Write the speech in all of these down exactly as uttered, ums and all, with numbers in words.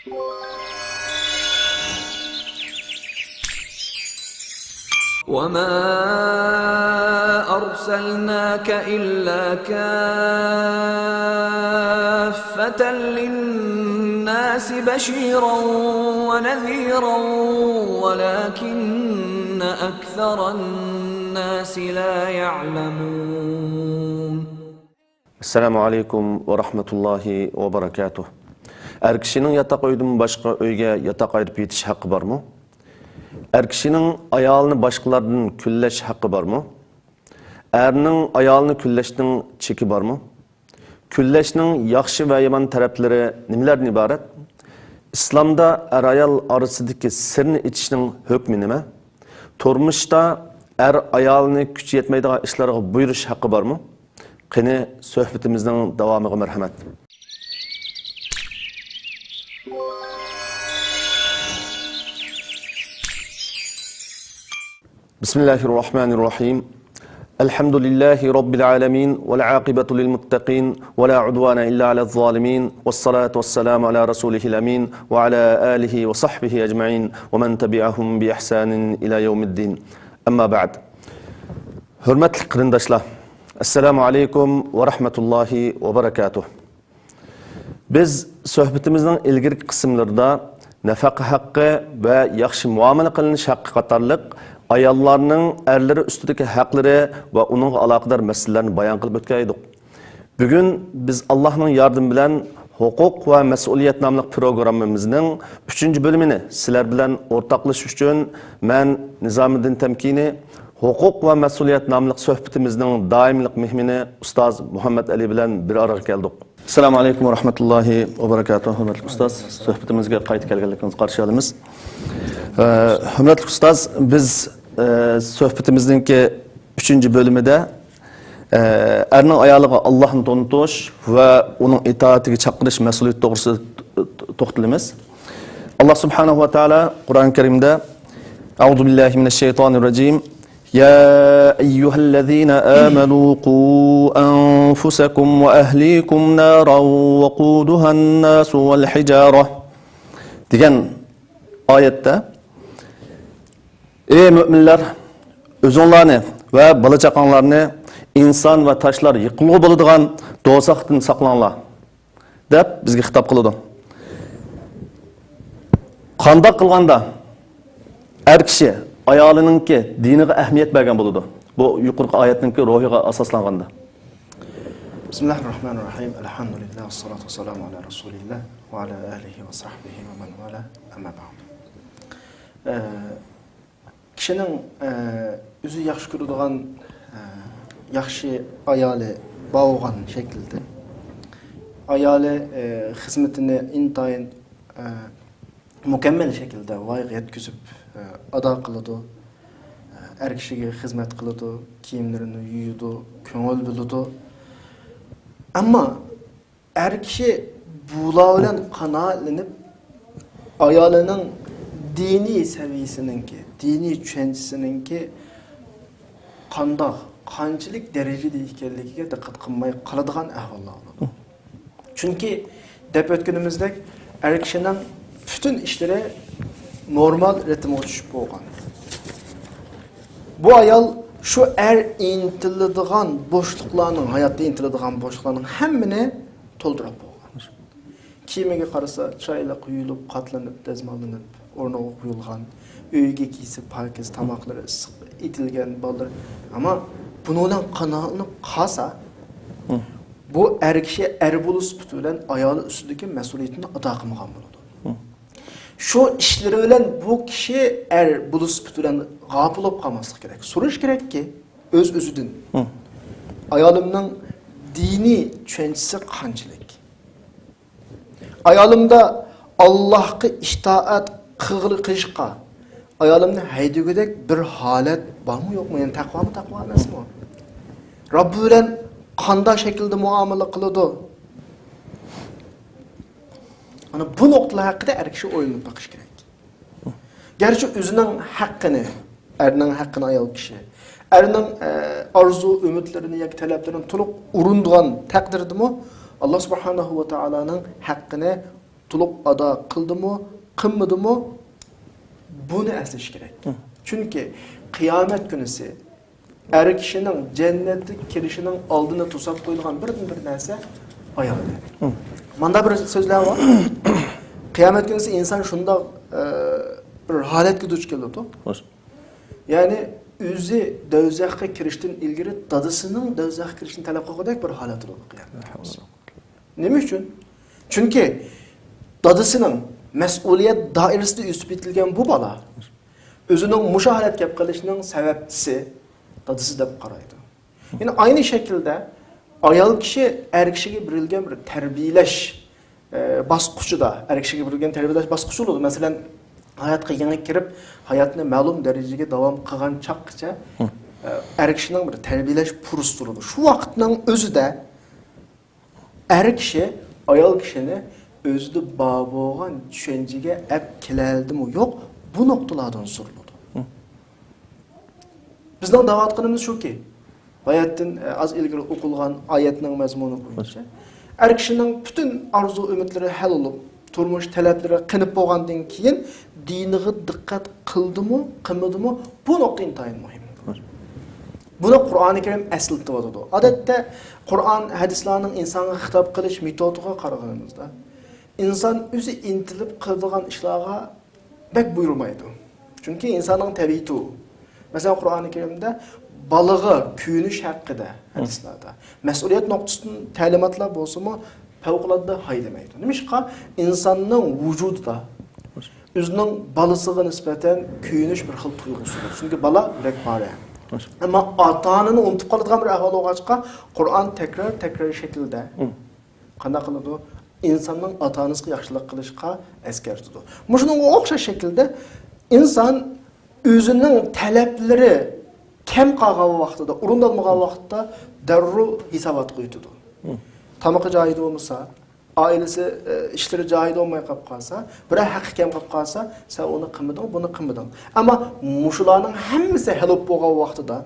وما أرسلناك إلا كافة للناس بشيرا ونذيرا ولكن أكثر الناس لا يعلمون. ئەسسالامۇ ئەلەيكۇم ۋە رەھمەتۇللاھى ۋە بەرەكاتۇھ. ئەر كىشىنىڭ ياتاق ئۆيدىن باشقا ئۆيگە ياتاق ئايرىپ يېتىش ھەققى بارمۇ؟ ئەر كىشىنىڭ ئايالىنى باشقىلاردىن كۈنلەش ھەققى بارمۇ؟ ئەرنىڭ ئايالىنى كۈنلەشنىڭ چېكى بارمۇ؟ كۈنلەشنىڭ ياخشى ۋە يامان تەرەپلىرى نېمىلەردىن ئىبارەت؟ ئىسلامدا ئەر-ئايال ئارىسىدىكى سىرنى ئېچىشنىڭ ھۆكمى نېمە؟ تۇرمۇشتا ئەر ئايالىنى كۈچى يەتمەيدىغان ئىشلارغا بۇيرۇش ھەققى بارمۇ؟ قېنى، سۆھبىتىمىزنىڭ داۋامىغا مەرھەمەت. بسم الله الرحمن الرحيم. الحمد لله رب العالمين، والعاقبة للمتقين، ولا عدوان إلا على الظالمين، والصلاة والسلام على رسوله الأمين، وعلى آله وصحبه أجمعين، ومن تبعهم بإحسان إلى يوم الدين. أما بعد. ھۆرمەتلىك قېرىنداشلار، ئەسسالامۇ ئەلەيكۇم ۋە رەھمەتۇللاھى ۋە بەرەكاتۇھ. بىز سۆھبىتىمىزنىڭ ئىلگىرىكى قىسىملىرىدا نەپەقە ھەققى ۋە ياخشى مۇئامىلە قىلىنىش ھەققى قاتارلىق ئاياللارنىڭ ئەرلىرى ئۈستىدىكى ھەقلىرى ۋە ئۇنىڭغا ئالاقىدار مەسىلىلەرنى بايان قىلىپ ئۆتكەن ئىدۇق. بۈگۈن بىز ئاللاھنىڭ ياردىمى بىلەن ھوقۇق ۋە مەسئۇلىيەت ناملىق پروگراممىمىزنىڭ ئۈچىنچى بۆلۈمىنى سىلەر بىلەن ئورتاقلىشىش ئۈچۈن مەن، نىزامىدىن تەمكىنى، ھوقۇق ۋە مەسئۇلىيەت ناملىق سۆھبىتىمىزنىڭ دائىملىق مېھمىنى ئۇستاز مۇھەممەد ئەلى بىلەن بىر ئارىغا كەلدۇق. ئەسسالامۇ ئەلەيكۇم ۋە رەھمەتۇللاھى ۋە بەرەكاتۇھ. ھۆرمەتلىك ئۇستاز، سۆھبىتىمىزگە قايتا كەلگەنلىكىڭىزنى قارشى ئالىمىز. ئە، ھۆرمەتلىك ئۇستاز، بىز، ئە، سۆھبىتىمىزنىڭكى ئۈچىنچى بۆلۈمىدە، ئە، ئەرنىڭ ئايالىغا ئاللاھنى تونۇتۇش ۋە ئۇنىڭ ئىتائىتىگە چاقىرىش مەسئۇلىيىتى توغرىسىدا توختىلىمىز. ئاللاھ سۇبھانەھۇ ۋە تائالا قۇرئان كەرىمدە، أعوذ بالله من الشيطان الرجيم. يا أيها الذين آمنوا قوا أنفسكم وأهليكم نارا وقودها الناس والحجارة دېگەن ئايەتتە، ئەي مۆمىنلەر، ئۆزۈڭلارنى ۋە بالا-چاقاڭلارنى ئىنسان ۋە تاشلار يېقىلغۇ بولىدىغان دوزاختىن ساقلاڭلار، دەپ بىزگە خىتاب قىلىدۇ. قانداق قىلغاندا ئەر كىشى ئايالىنىڭكى دىنىغا ئەھمىيەت بەرگەن بولىدۇ؟ بۇ يۇقىرىقى ئايەتنىڭكى روھىغا ئاساسلانغاندا. بسم الله الرحمن الرحيم. الحمد لله والصلاة والسلام على رسول الله وعلى آله وصحبه ومن والاه. أما بعد. ئە، كىشىنىڭ، ئە، ئۆزى ياخشى كۆرىدىغان، ئە، ياخشى ئايالى بار بولغان شەكىلدە، ئايالى، ئە، خىزمىتىنى ئىنتايىن، ئە، مۇكەممەل شەكىلدە ۋايىغا يەتكۈزۈپ، ئە، ئادا قىلىدۇ. ئە، ئەر كىشىگە خىزمەت قىلىدۇ، كىيىملىرىنى يۇيىدۇ، كۆڭۈل بۆلىدۇ. ئەمما ئەر كىشى بۇلار بىلەن قانائەتلىنىپ، ئايالىنىڭ دىنىي سەۋىيەسىنىڭكى، دىنىي چۈشەنچىسىنىڭكى قانداق، قانچىلىك دەرىجىدە ئىكەنلىكىگە دىققەت قىلماي قالىدىغان ئەھۋاللار بولىدۇ. چۈنكى دەپ ئۆتكىنىمىزدەك، ئەر كىشىنىڭ پۈتۈن ئىشلىرى نورمال رىتىمغا چۈشۈپ بولغان. بۇ ئايال شۇ ئەر ئىنتىلىدىغان بوشلۇقلارنىڭ، ھاياتتا ئىنتىلىدىغان بوشلۇقلارنىڭ ھەممىنى تولدۇرۇپ بولغان. كىيىمىگە قارىسا، چىرايلىق يۇيۇلۇپ، قاتلىنىپ، دەزماللىنىپ، ئورنىغا قويۇلغان. ئۆيىگە كىرسە، پاكىز، تاماقلىرى ئىسسىق، ئېتىلگەن، بالىلىرى. ئەمما بۇنىڭ بىلەن قانائەتلىنىپ قالسا، بۇ ئەر كىشى ئەر بولۇش سۈپىتى بىلەن ئايالى ئۈستىدىكى مەسئۇلىيىتىنى ئادا قىلمىغان بولىدۇ. شۇ ئىشلىرى بىلەن بۇ كىشى ئەر بولۇش سۈپىتى بىلەن غاپىل بولۇپ قالماسلىق كېرەك. سورىشى كېرەككى، ئۆز-ئۆزىدىن، ئايالىمنىڭ دىنىي چۈشەنچىسى قانچىلىك؟ ئايالىمدا ئاللاھقا ئىتائەت قىلغىلى قىلىشقا، ئايالىمنى ھەيدىگۈدەك بىر ھالەت بارمۇ يوقمۇ؟ يەنى تەقۋامۇ، تەقۋا ئەمەسمۇ؟ رەببى بىلەن قانداق شەكىلدە مۇئامىلە قىلىدۇ؟ ئانا بۇ نۇقتىلار ھەققىدە ئەر كىشى ئويلىنىپ بېقىش كېرەك. گەرچە ئۆزىنىڭ ھەققىنى، ئەرنىڭ ھەققىنى ئايال كىشى، ئەرنىڭ، ئە، ئارزۇ، ئۈمىدلىرىنى ياكى تەلەپلىرىنى تولۇق ئورۇندىغان تەقدىردىمۇ، ئاللا سۇبھانەھۇ ۋە تائالانىڭ ھەققىنى تولۇق ئادا قىلدىمۇ، قىلمىدىمۇ، بۇنى ئەسلىشى كېرەك. چۈنكى قىيامەت كۈنىسى ئەر كىشىنىڭ جەننەتكە كىرىشىنىڭ ئالدىنى توساپ قويىدىغان بىردىنبىر نەرسە ئايال. ماندا بىر سۆزلەر بار. قىيامەت كۈنىسى ئىنسان شۇنداق، ئە، بىر ھالەتكە دۇچ كېلىدۇ. يەنى ئۆزى دوزاخقا كىرىشتىن ئىلگىرى دادىسىنىڭ دوزاخقا كىرىشىنى تەلەپ قىلغۇدەك بىر ھالەت بولىدۇ قىيامەت كۈنىسى. نېمە ئۈچۈن؟ چۈنكى دادىسىنىڭ مەسئۇلىيەت دائىرىسىدە ئۆسۈپ يېتىلگەن بۇ بالا ئۆزىنىڭ مۇشۇ ھالەتكە كەپ قېلىشىنىڭ سەۋەبچىسى دادىسى دەپ قارايدۇ. يەنە ئاينى شەكىلدە ئايال كىشى ئەر كىشىگە بېرىلگەن بىر تەربىيەلەش، ئە، باسقۇچىدا، ئەر كىشىگە بېرىلگەن تەربىيەلەش باسقۇچى بولىدۇ. مەسىلەن، ھاياتقا يېڭى كىرىپ، ھاياتنى مەلۇم دەرىجىگە داۋام قىلغان چاغقىچە، ئە، ئەر كىشىنىڭ بىر تەربىيەلەش پۇرسىتى بولىدۇ. شۇ ۋاقىتنىڭ ئۆزىدە ئەر كىشى ئايال كىشىنى ئۆزىدە بار بولغان چۈشەنچىگە ئەپ كېلەلدىمۇ يوق، بۇ نۇقتىلاردىن سورىلىدۇ. بىزنىڭ دەۋاتقىنىمىز شۇكى، باياتتىن، ئە، ئاز ئىلگىرى ئوقۇلغان ئايەتنىڭ مەزمۇنى بويىچە، ئەر كىشىنىڭ پۈتۈن ئارزۇ-ئۈمىدلىرى ھەل بولۇپ، تۇرمۇش تەلەپلىرى قېنىپ بولغاندىن كېيىن، دىنىغا دىققەت قىلدىمۇ، قىلمىدىمۇ، بۇ نۇقتا ئىنتايىن مۇھىم. بۇنى قۇرئانى كەرىم ئەسلىتىۋاتىدۇ. ئادەتتە قۇرئان، ھەدىسلەرنىڭ ئىنسانغا خىتاب قىلىش مېتودىغا قارىغىنىمىزدا، ئىنسان ئۆزى ئىنتىلىپ قىلىدىغان ئىشلارغا بەك بۇيرۇمايدۇ. چۈنكى ئىنساننىڭ تەبىئىتى ئۇ. مەسىلەن، قۇرئانى كەرىمدە بالىغا كۆيۈنۈش ھەققىدە ھەدىسلەردە، مەسئۇلىيەت نۇقتىسىدىن تەلىماتلار بولسىمۇ، پەۋقۇلئاددە ھاي دېمەيدۇ. نېمىشقا؟ ئىنساننىڭ ۋۇجۇدىدا ئۆزىنىڭ بالىسىغا نىسبەتەن كۆيۈنۈش بىر خىل تۇيغۇسى بار. چۈنكى بالا يۈرەك پارە. ئەمما ئاتا-ئانىنى ئۇنتۇپ قالىدىغان بىر ئەھۋال بولغاچقا، قۇرئان تەكرار، تەكرار شەكىلدە قانداق قىلىدۇ؟ ئىنساننىڭ ئاتا-ئانىسىغا ياخشىلىق قىلىشقا ئەسكەرتىدۇ. مۇشۇنىڭغا ئوخشاش شەكىلدە ئىنسان ئۆزىنىڭ تەلەپلىرى كەم قالغان ۋاقتىدا، ئورۇندالمىغان ۋاقىتتا دەررۇ ھېساباتقا ئۆتىدۇ. تامىقى جايىدا بولمىسا، ئائىلىسى، ئە، ئىشلىرى جايىدا بولماي قاپ قالسا، بىرەر ھەققى كەم قاپ قالسا، سەن ئۇنى قىلمىدىڭ، بۇنى قىلمىدىڭ. ئەمما مۇشۇلارنىڭ ھەممىسى ھەل بولۇپ بولغان ۋاقتىدا،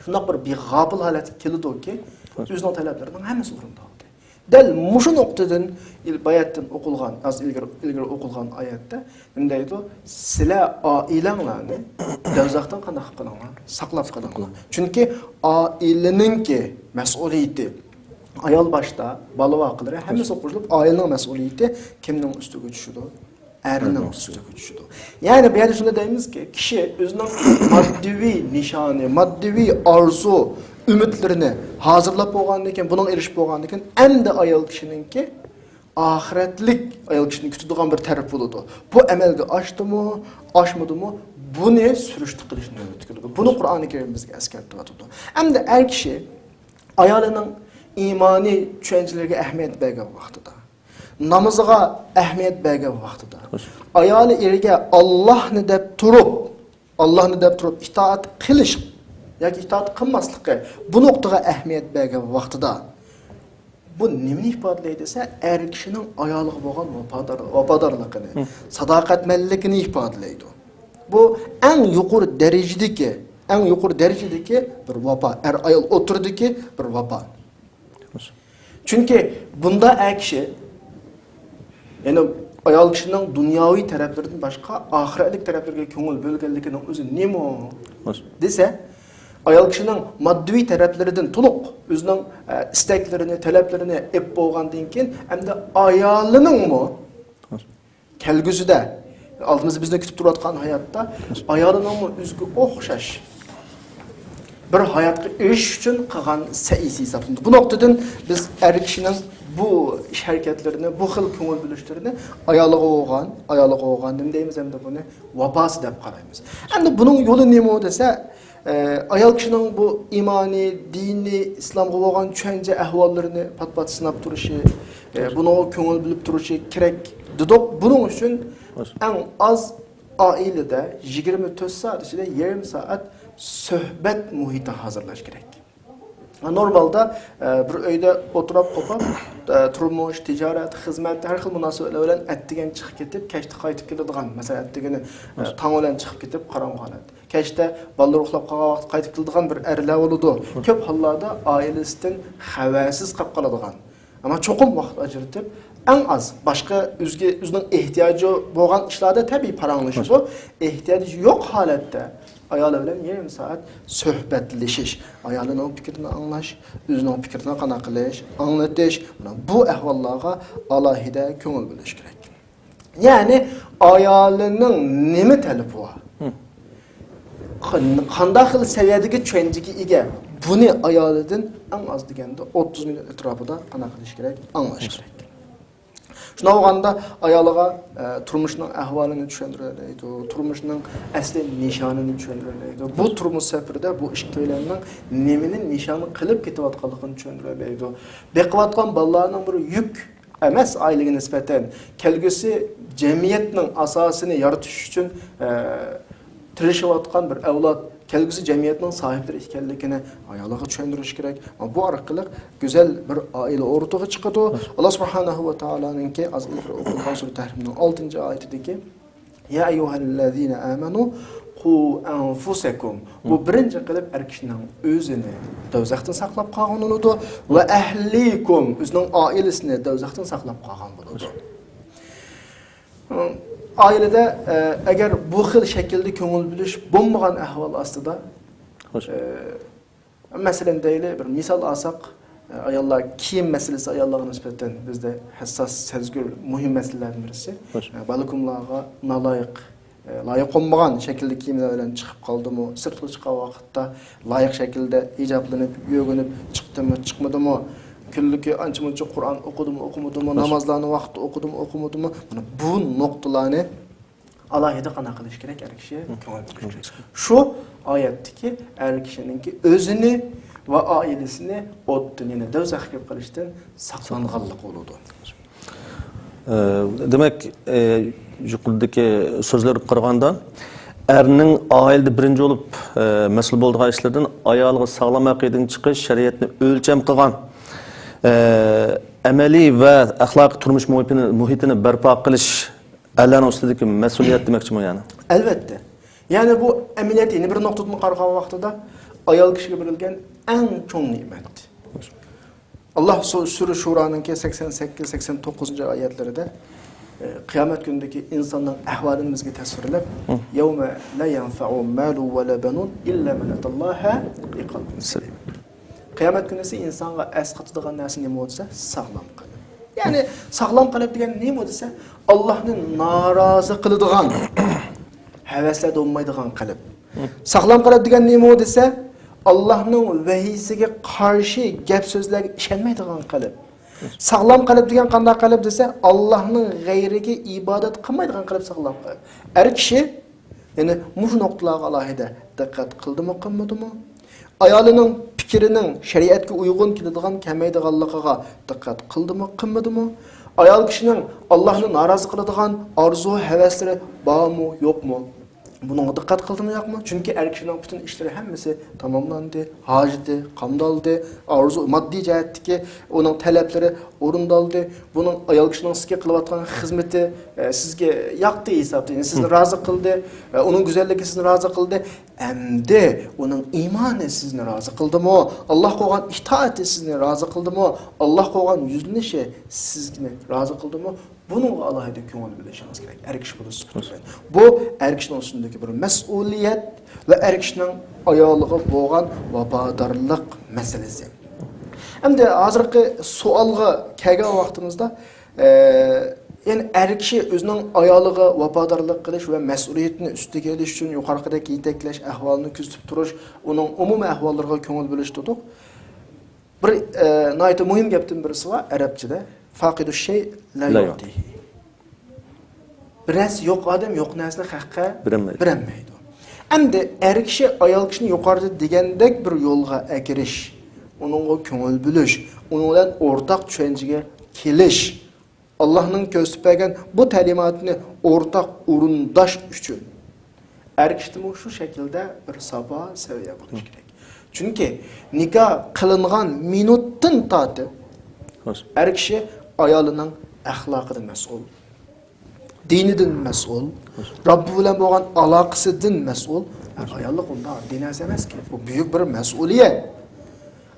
شۇنداق بىر بىغاپىل ھالەتكە كېلىدۇكى، ئۆزىنىڭ تەلەپلىرىنىڭ ھەممىسى ئورۇندالدى. دەل مۇشۇ نۇقتىدىن ئىل-، باياتتىن ئوقۇلغان، ئاز ئىلگىرى، ئىلگىرى ئوقۇلغان ئايەتتە نېمە دەيدۇ؟ سىلەر ئائىلەڭلارنى دوزاختىن قانداق قىلىڭلار؟ ساقلاپ قېلىڭلار. چۈنكى ئائىلىنىڭكى مەسئۇلىيىتى، ئايال باشتا، بالا ۋاقىلىرى ھەممىسى قوشۇلۇپ ئائىلىنىڭ مەسئۇلىيىتى كىمنىڭ ئۈستىگە چۈشىدۇ؟ ئەرنىڭ ئۈستىگە چۈشىدۇ. يەنى بۇ يەردە شۇنى دەيمىزكى، كىشى ئۆزىنىڭ ماددىۋى نىشانى، ماددىۋى ئارزۇ، ئۈمىدلىرىنى ھازىرلاپ بولغاندىن كېيىن، بۇنىڭغا ئېرىشىپ بولغاندىن كېيىن، ئەمدى ئايال كىشىنىڭكى ئاخىرەتلىك، ئايال كىشىنى كۈتىدىغان بىر تەرىپى بولىدۇ. بۇ ئەمەلگە ئاشتىمۇ، ئاشمىدىمۇ، بۇنى سۈرۈشتە قىلىش نۆۋىتى كېلىدۇ. بۇنى قۇرئانى كەرىم بىزگە ئەسكەرتىۋاتىدۇ. ئەمدى ئەر كىشى ئايالىنىڭ ئىمانىي چۈشەنچىلىرىگە ئەھمىيەت بەرگەن ۋاقتىدا، نامىزىغا ئەھمىيەت بەرگەن ۋاقتىدا، ئايالى ئېرىگە ئاللاھنى دەپ تۇرۇپ، ئاللاھنى دەپ تۇرۇپ ئىتائەت قىلىش ياكى ئىتائەت قىلماسلىقى، بۇ نۇقتىغا ئەھمىيەت بەرگەن ۋاقتىدا، بۇ نېمىنى ئىپادىلەيدۇ دېسە، ئەر كىشىنىڭ ئايالىغا بولغان ۋاپادار-، ۋاپادارلىقىنى، ساداقەتمەنلىكىنى ئىپادىلەيدۇ. بۇ ئەڭ يۇقىرى دەرىجىدىكى، ئەڭ يۇقىرى دەرىجىدىكى بىر ۋاپا، ئەر-ئايال ئوتتۇرىدىكى بىر ۋاپا. چۈنكى بۇندا ئەر كىشى، يەنى ئايال كىشىنىڭ دۇنياۋى تەرەپلىرىدىن باشقا ئاخىرەتلىك تەرەپلىرىگە كۆڭۈل بۆلگەنلىكىنىڭ ئۆزى نېمە دېسە، ئايال كىشىنىڭ ماددىي تەرەپلىرىدىن تولۇق ئۆزىنىڭ، ئە، ئىستەكلىرىنى، تەلەپلىرىنى ئېلىپ بولغاندىن كېيىن، ئەمدى ئايالىنىڭمۇ كەلگۈسىدە، ئالدىمىزدا بىزنى كۈتۈپ تۇرۇۋاتقان ھاياتتا ئايالىنىڭمۇ ئۆزىگە ئوخشاش بىر ھاياتقا ئېرىشىش ئۈچۈن قىلغان سەئيسى ھېسابلىنىدۇ. بۇ نۇقتىدىن بىز ئەر كىشىنىڭ بۇ ئىش ھەرىكەتلىرىنى، بۇ خىل كۆڭۈل بۆلۈشلىرىنى ئايالىغا بولغان، ئايالىغا بولغان، نېمە دەيمىز ئەمدى بۇنى؟ ۋاپاسى دەپ قارايمىز. ئەمدى بۇنىڭ يولى نېمە دېسە، ئە، ئايال كىشىنىڭ بۇ ئىمانىي، دىنىي، ئىسلامغا بولغان چۈشەنچە ئەھۋاللىرىنى پات-پات سىناپ تۇرۇشى، ئە، بۇنىڭغا كۆڭۈل بۆلۈپ تۇرۇشى كېرەك دېدۇق. بۇنىڭ ئۈچۈن ئەڭ ئاز ئائىلىدە يىگىرمە تۆت سائەت ئىچىدە يېرىم سائەت سۆھبەت مۇھىتى ھازىرلاش كېرەك. نورمالدا، ئە، بىر ئۆيدە ئولتۇراپ قوپاپ، ئە، تۇرمۇش، تىجارەت، خىزمەت، ھەر خىل مۇناسىۋەتلەر بىلەن ئەتىگەن چىقىپ كېتىپ، كەچتە قايتىپ كېلىدىغان، مەسىلەن، ئەتىگىنى، ئە، تاڭ بىلەن چىقىپ كېتىپ، قاراڭغۇ ھالەتتە. كەچتە بالىلار ئۇخلاپ قالغان ۋاقىتتا قايتىپ كېلىدىغان بىر ئەرلەر بولىدۇ. كۆپ ھاللاردا ئائىلىسىدىن خەۋەرسىز قاپ قالىدىغان. ئەمما چوقۇم ۋاقىت ئاجرىتىپ، ئەڭ ئاز باشقا ئۆزگە، ئۆزىنىڭ ئېھتىياجى بولغان ئىشلاردا تەبىئىي پاراڭلىشىدۇ. ئېھتىياجى يوق ھالەتتە ئايالى بىلەن يېرىم سائەت سۆھبەتلىشىش، ئايالىنىڭ پىكرىنى ئاڭلاش، ئۆزىنىڭ پىكرىنى قانداق قىلىش، ئاڭلىتىش، مانا بۇ ئەھۋاللارغا ئالاھىدە كۆڭۈل بۆلۈش كېرەك. يەنى ئايالىنىڭ نېمە تەلىپى بار؟ قان-، قانداق خىل سەۋىيەدىكى چۈشەنچىگە ئىگە؟ بۇنى ئايالىدىن ئەڭ ئاز دېگەندە ئوتتۇز مىنۇت ئەتراپىدا قانداق قىلىش كېرەك؟ ئاڭلاش كېرەك. شۇنداق بولغاندا ئايالىغا، ئە، تۇرمۇشنىڭ ئەھۋالىنى چۈشەندۈرەلەيدۇ، تۇرمۇشنىڭ ئەسلى نىشانىنى چۈشەندۈرەلەيدۇ. بۇ تۇرمۇش سەپىرىدە بۇ ئىككىيلەننىڭ نېمىنى نىشان قىلىپ كېتىۋاتقانلىقىنى چۈشەندۈرەلەيدۇ. بېقىۋاتقان بالىلارنىڭ بىر يۈك ئەمەس ئائىلىگە نىسبەتەن، كەلگۈسى جەمئىيەتنىڭ ئاساسىنى يارىتىش ئۈچۈن، ئە، تىرىشىۋاتقان بىر ئەۋلاد، كەلگۈسى جەمئىيەتنىڭ ساھىبلىرى ئىكەنلىكىنى ئايالىغا چۈشەندۈرۈش كېرەك. بۇ ئارقىلىق گۈزەل بىر ئائىلە ئورتىغا چىقىدۇ. ئاللا سۇبھانەھۇ ۋە تائالانىڭكى ھازىر ئوقۇلغان سۈرە تەھرىمنىڭ ئالتىنچى ئايىتىدىكى يا ئەييۇھەللەزىنە ئامەنۇ قۇ ئەنفۇسەكۇم. بۇ بىرىنچى قىلىپ ئەر كىشىنىڭ ئۆزىنى دوزاختىن ساقلاپ قالغان بولىدۇ. ۋە ئەھلىكۇم، ئۆزىنىڭ ئائىلىسىنى دوزاختىن ساقلاپ قالغان بولىدۇ. ئائىلىدە، ئە، ئەگەر بۇ خىل شەكىلدە كۆڭۈل بۆلۈش بولمىغان ئەھۋال ئاستىدا، ئە، مەسىلەن دەيلى، بىر مىسال ئالساق، ئاياللار كىيىم مەسىلىسى ئاياللارغا نىسبەتەن بىزدە ھەسساس، سەزگۈر، مۇھىم مەسىلىلەردىن بىرسى. بالىكۇملارغا نالايىق، لايىق بولمىغان شەكىلدە كىيىملەر بىلەن چىقىپ قالدىمۇ، سىرتقا چىققان ۋاقىتتا لايىق شەكىلدە ھىجابلىنىپ، يۆگىنىپ چىقتىمۇ، چىقمىدىمۇ، كۈنلۈكى ئانچە-مۇنچە قۇرئان ئوقۇدىمۇ، ئوقۇمىدىمۇ، نامازلارنى ۋاقتىدا ئوقۇدىمۇ، ئوقۇمىدىمۇ، مانا بۇ نۇقتىلارنى ئالاھىدە قانداق قىلىش كېرەك؟ ئەر كىشى كۆڭۈل بۆلۈش كېرەك. شۇ ئايەتتىكى ئەر كىشىنىڭكى ئۆزىنى ۋە ئائىلىسىنى ئوتتىن، يەنى دوزاخقا كىرىپ قېلىشتىن ساقلانغانلىقى بولىدۇ. ئە، دېمەك، ئە، يۇقىرىدىكى سۆزلەرگە قارىغاندا، ئەرنىڭ ئائىلىدە بىرىنچى بولۇپ، ئە، مەسئۇل بولىدىغان ئىشلىرىدىن ئايالىغا ساغلام ئەقىدىنى چىقىش، شەرىئەتنى ئۆلچەم قىلغان، ئە، ئەمەلىي ۋە ئەخلاقىي تۇرمۇش مۇھىتىنى، مۇھىتىنى بەرپا قىلىش، ئەرلەرنىڭ ئۈستىدىكى مەسئۇلىيەت دېمەكچىمۇ يەنى؟ ئەلۋەتتە. يەنى بۇ ئەمەلىيەتتە يەنە بىر نۇقتىدىن قارىغان ۋاقتىدا ئايال كىشىگە بېرىلگەن ئەڭ چوڭ نېمەت. ئاللا سۇ-، سۈرە شۇرانىڭكى سەكسەن سەككىز، سەكسەن توققۇزىنچى ئايەتلىرىدە، ئە، قىيامەت كۈنىدىكى ئىنساننىڭ ئەھۋالىنى بىزگە تەسۋىرلەپ، يەۋمە لا يەنفەئۇ مالۇ ۋە لا بەنۇن ئىللا مەن ئەتاللاھە بىقەلبىن سەلىم. قىيامەت كۈنىسى ئىنسانغا ئەسقاتىدىغان نەرسە نېمە دېسە، ساغلام قەلب. يەنى ساغلام قەلب دېگەن نېمە دېسە، ئاللاھنى نارازى قىلىدىغان ھەۋەسلەردە بولمايدىغان قەلب. ساغلام قەلب دېگەن نېمە دېسە، ئاللاھنىڭ ۋەھىيسىگە قارشى گەپ سۆزلەرگە ئىشەنمەيدىغان قەلب. ساغلام قەلب دېگەن قانداق قەلب دېسە، ئاللاھنىڭ غەيرىگە ئىبادەت قىلمايدىغان قەلب ساغلام قەلب. ئەر كىشى يەنى مۇشۇ نۇقتىلارغا ئالاھىدە دىققەت قىلدىمۇ، قىلمىدىمۇ؟ ئايالىنىڭ پىكرىنىڭ شەرىئەتكە ئۇيغۇن كېلىدىغان، كەلمەيدىغانلىقىغا دىققەت قىلدىمۇ، قىلمىدىمۇ؟ ئايال كىشىنىڭ ئاللاھنى نارازى قىلىدىغان ئارزۇ، ھەۋەسلىرى بارمۇ، يوقمۇ؟ بۇنىڭغا دىققەت قىلدىمۇ، يوقمۇ؟ چۈنكى ئەر كىشىنىڭ پۈتۈن ئىشلىرى ھەممىسى تاماملاندى، ھاجىتى قامدالدى، ئارزۇ، ماددىي جەھەتتىكى ئۇنىڭ تەلەپلىرى ئورۇندالدى. بۇنىڭ ئايال كىشىنىڭ سىزگە قىلىۋاتقان خىزمىتى، ئە، سىزگە ياقتى ھېسابتا، يەنى سىزنى رازى قىلدى، ئە، ئۇنىڭ گۈزەللىكى سىزنى رازى قىلدى. ئەمدى ئۇنىڭ ئىمانى سىزنى رازى قىلدىمۇ؟ ئاللاھقا بولغان ئىتائىتى سىزنى رازى قىلدىمۇ؟ ئاللاھقا بولغان يۈزلىنىشى سىزنى رازى قىلدىمۇ؟ بۇنىڭغا ئالاھىدە كۆڭۈل بۆلۈشىڭىز كېرەك، ئەر كىشى بولۇش سۈپىتى بىلەن. بۇ ئەر كىشىنىڭ ئۈستىدىكى بىر مەسئۇلىيەت ۋە ئەر كىشىنىڭ ئايالىغا بولغان ۋاپادارلىق مەسىلىسى. ئەمدى ھازىرقى سوئالغا كەلگەن ۋاقتىمىزدا، ئە، يەنى ئەر كىشى ئۆزىنىڭ ئايالىغا ۋاپادارلىق قىلىش ۋە مەسئۇلىيىتىنى ئۈستىگە ئېلىش ئۈچۈن يۇقىرىقىدەك يېتەكلەش، ئەھۋالىنى كۆزىتىپ تۇرۇش، ئۇنىڭ ئومۇمىي ئەھۋاللىرىغا كۆڭۈل بۆلۈش دېدۇق. بىر، ئە، ناھايىتى مۇھىم گەپتىن بىرسى بار ئەرەبچىدە. فاقىدۇ شەي لا لا يۇئتىھى. بىر نەرسە يوق ئادەم يوق نەرسىنى خەققە بېرەلمەيدۇ. بېرەلمەيدۇ. ئەمدى ئەر كىشى ئايال كىشىنى يۇقىرىدا دېگەندەك بىر يولغا ئەكىرىش، ئۇنىڭغا كۆڭۈل بۆلۈش، ئۇنىڭ بىلەن ئورتاق چۈشەنچىگە كېلىش، ئاللاھنىڭ كۆرسىتىپ بەرگەن بۇ تەلىماتىنى ئورتاق ئورۇنداش ئۈچۈن ئەر كىشىدىمۇ شۇ شەكىلدە بىر ساپا سەۋىيە بولۇشى كېرەك. چۈنكى نىكاھ قىلىنغان مىنۇتتىن تارتىپ ئەر كىشى ئايالىنىڭ ئەخلاقىدىن مەسئۇل، دىنىدىن مەسئۇل، رەببى بىلەن بولغان ئالاقىسىدىن مەسئۇل. ئاياللىق ئۇنداق ئاددىي نەرسە ئەمەسكەن. بۇ بۈيۈك بىر مەسئۇلىيەت.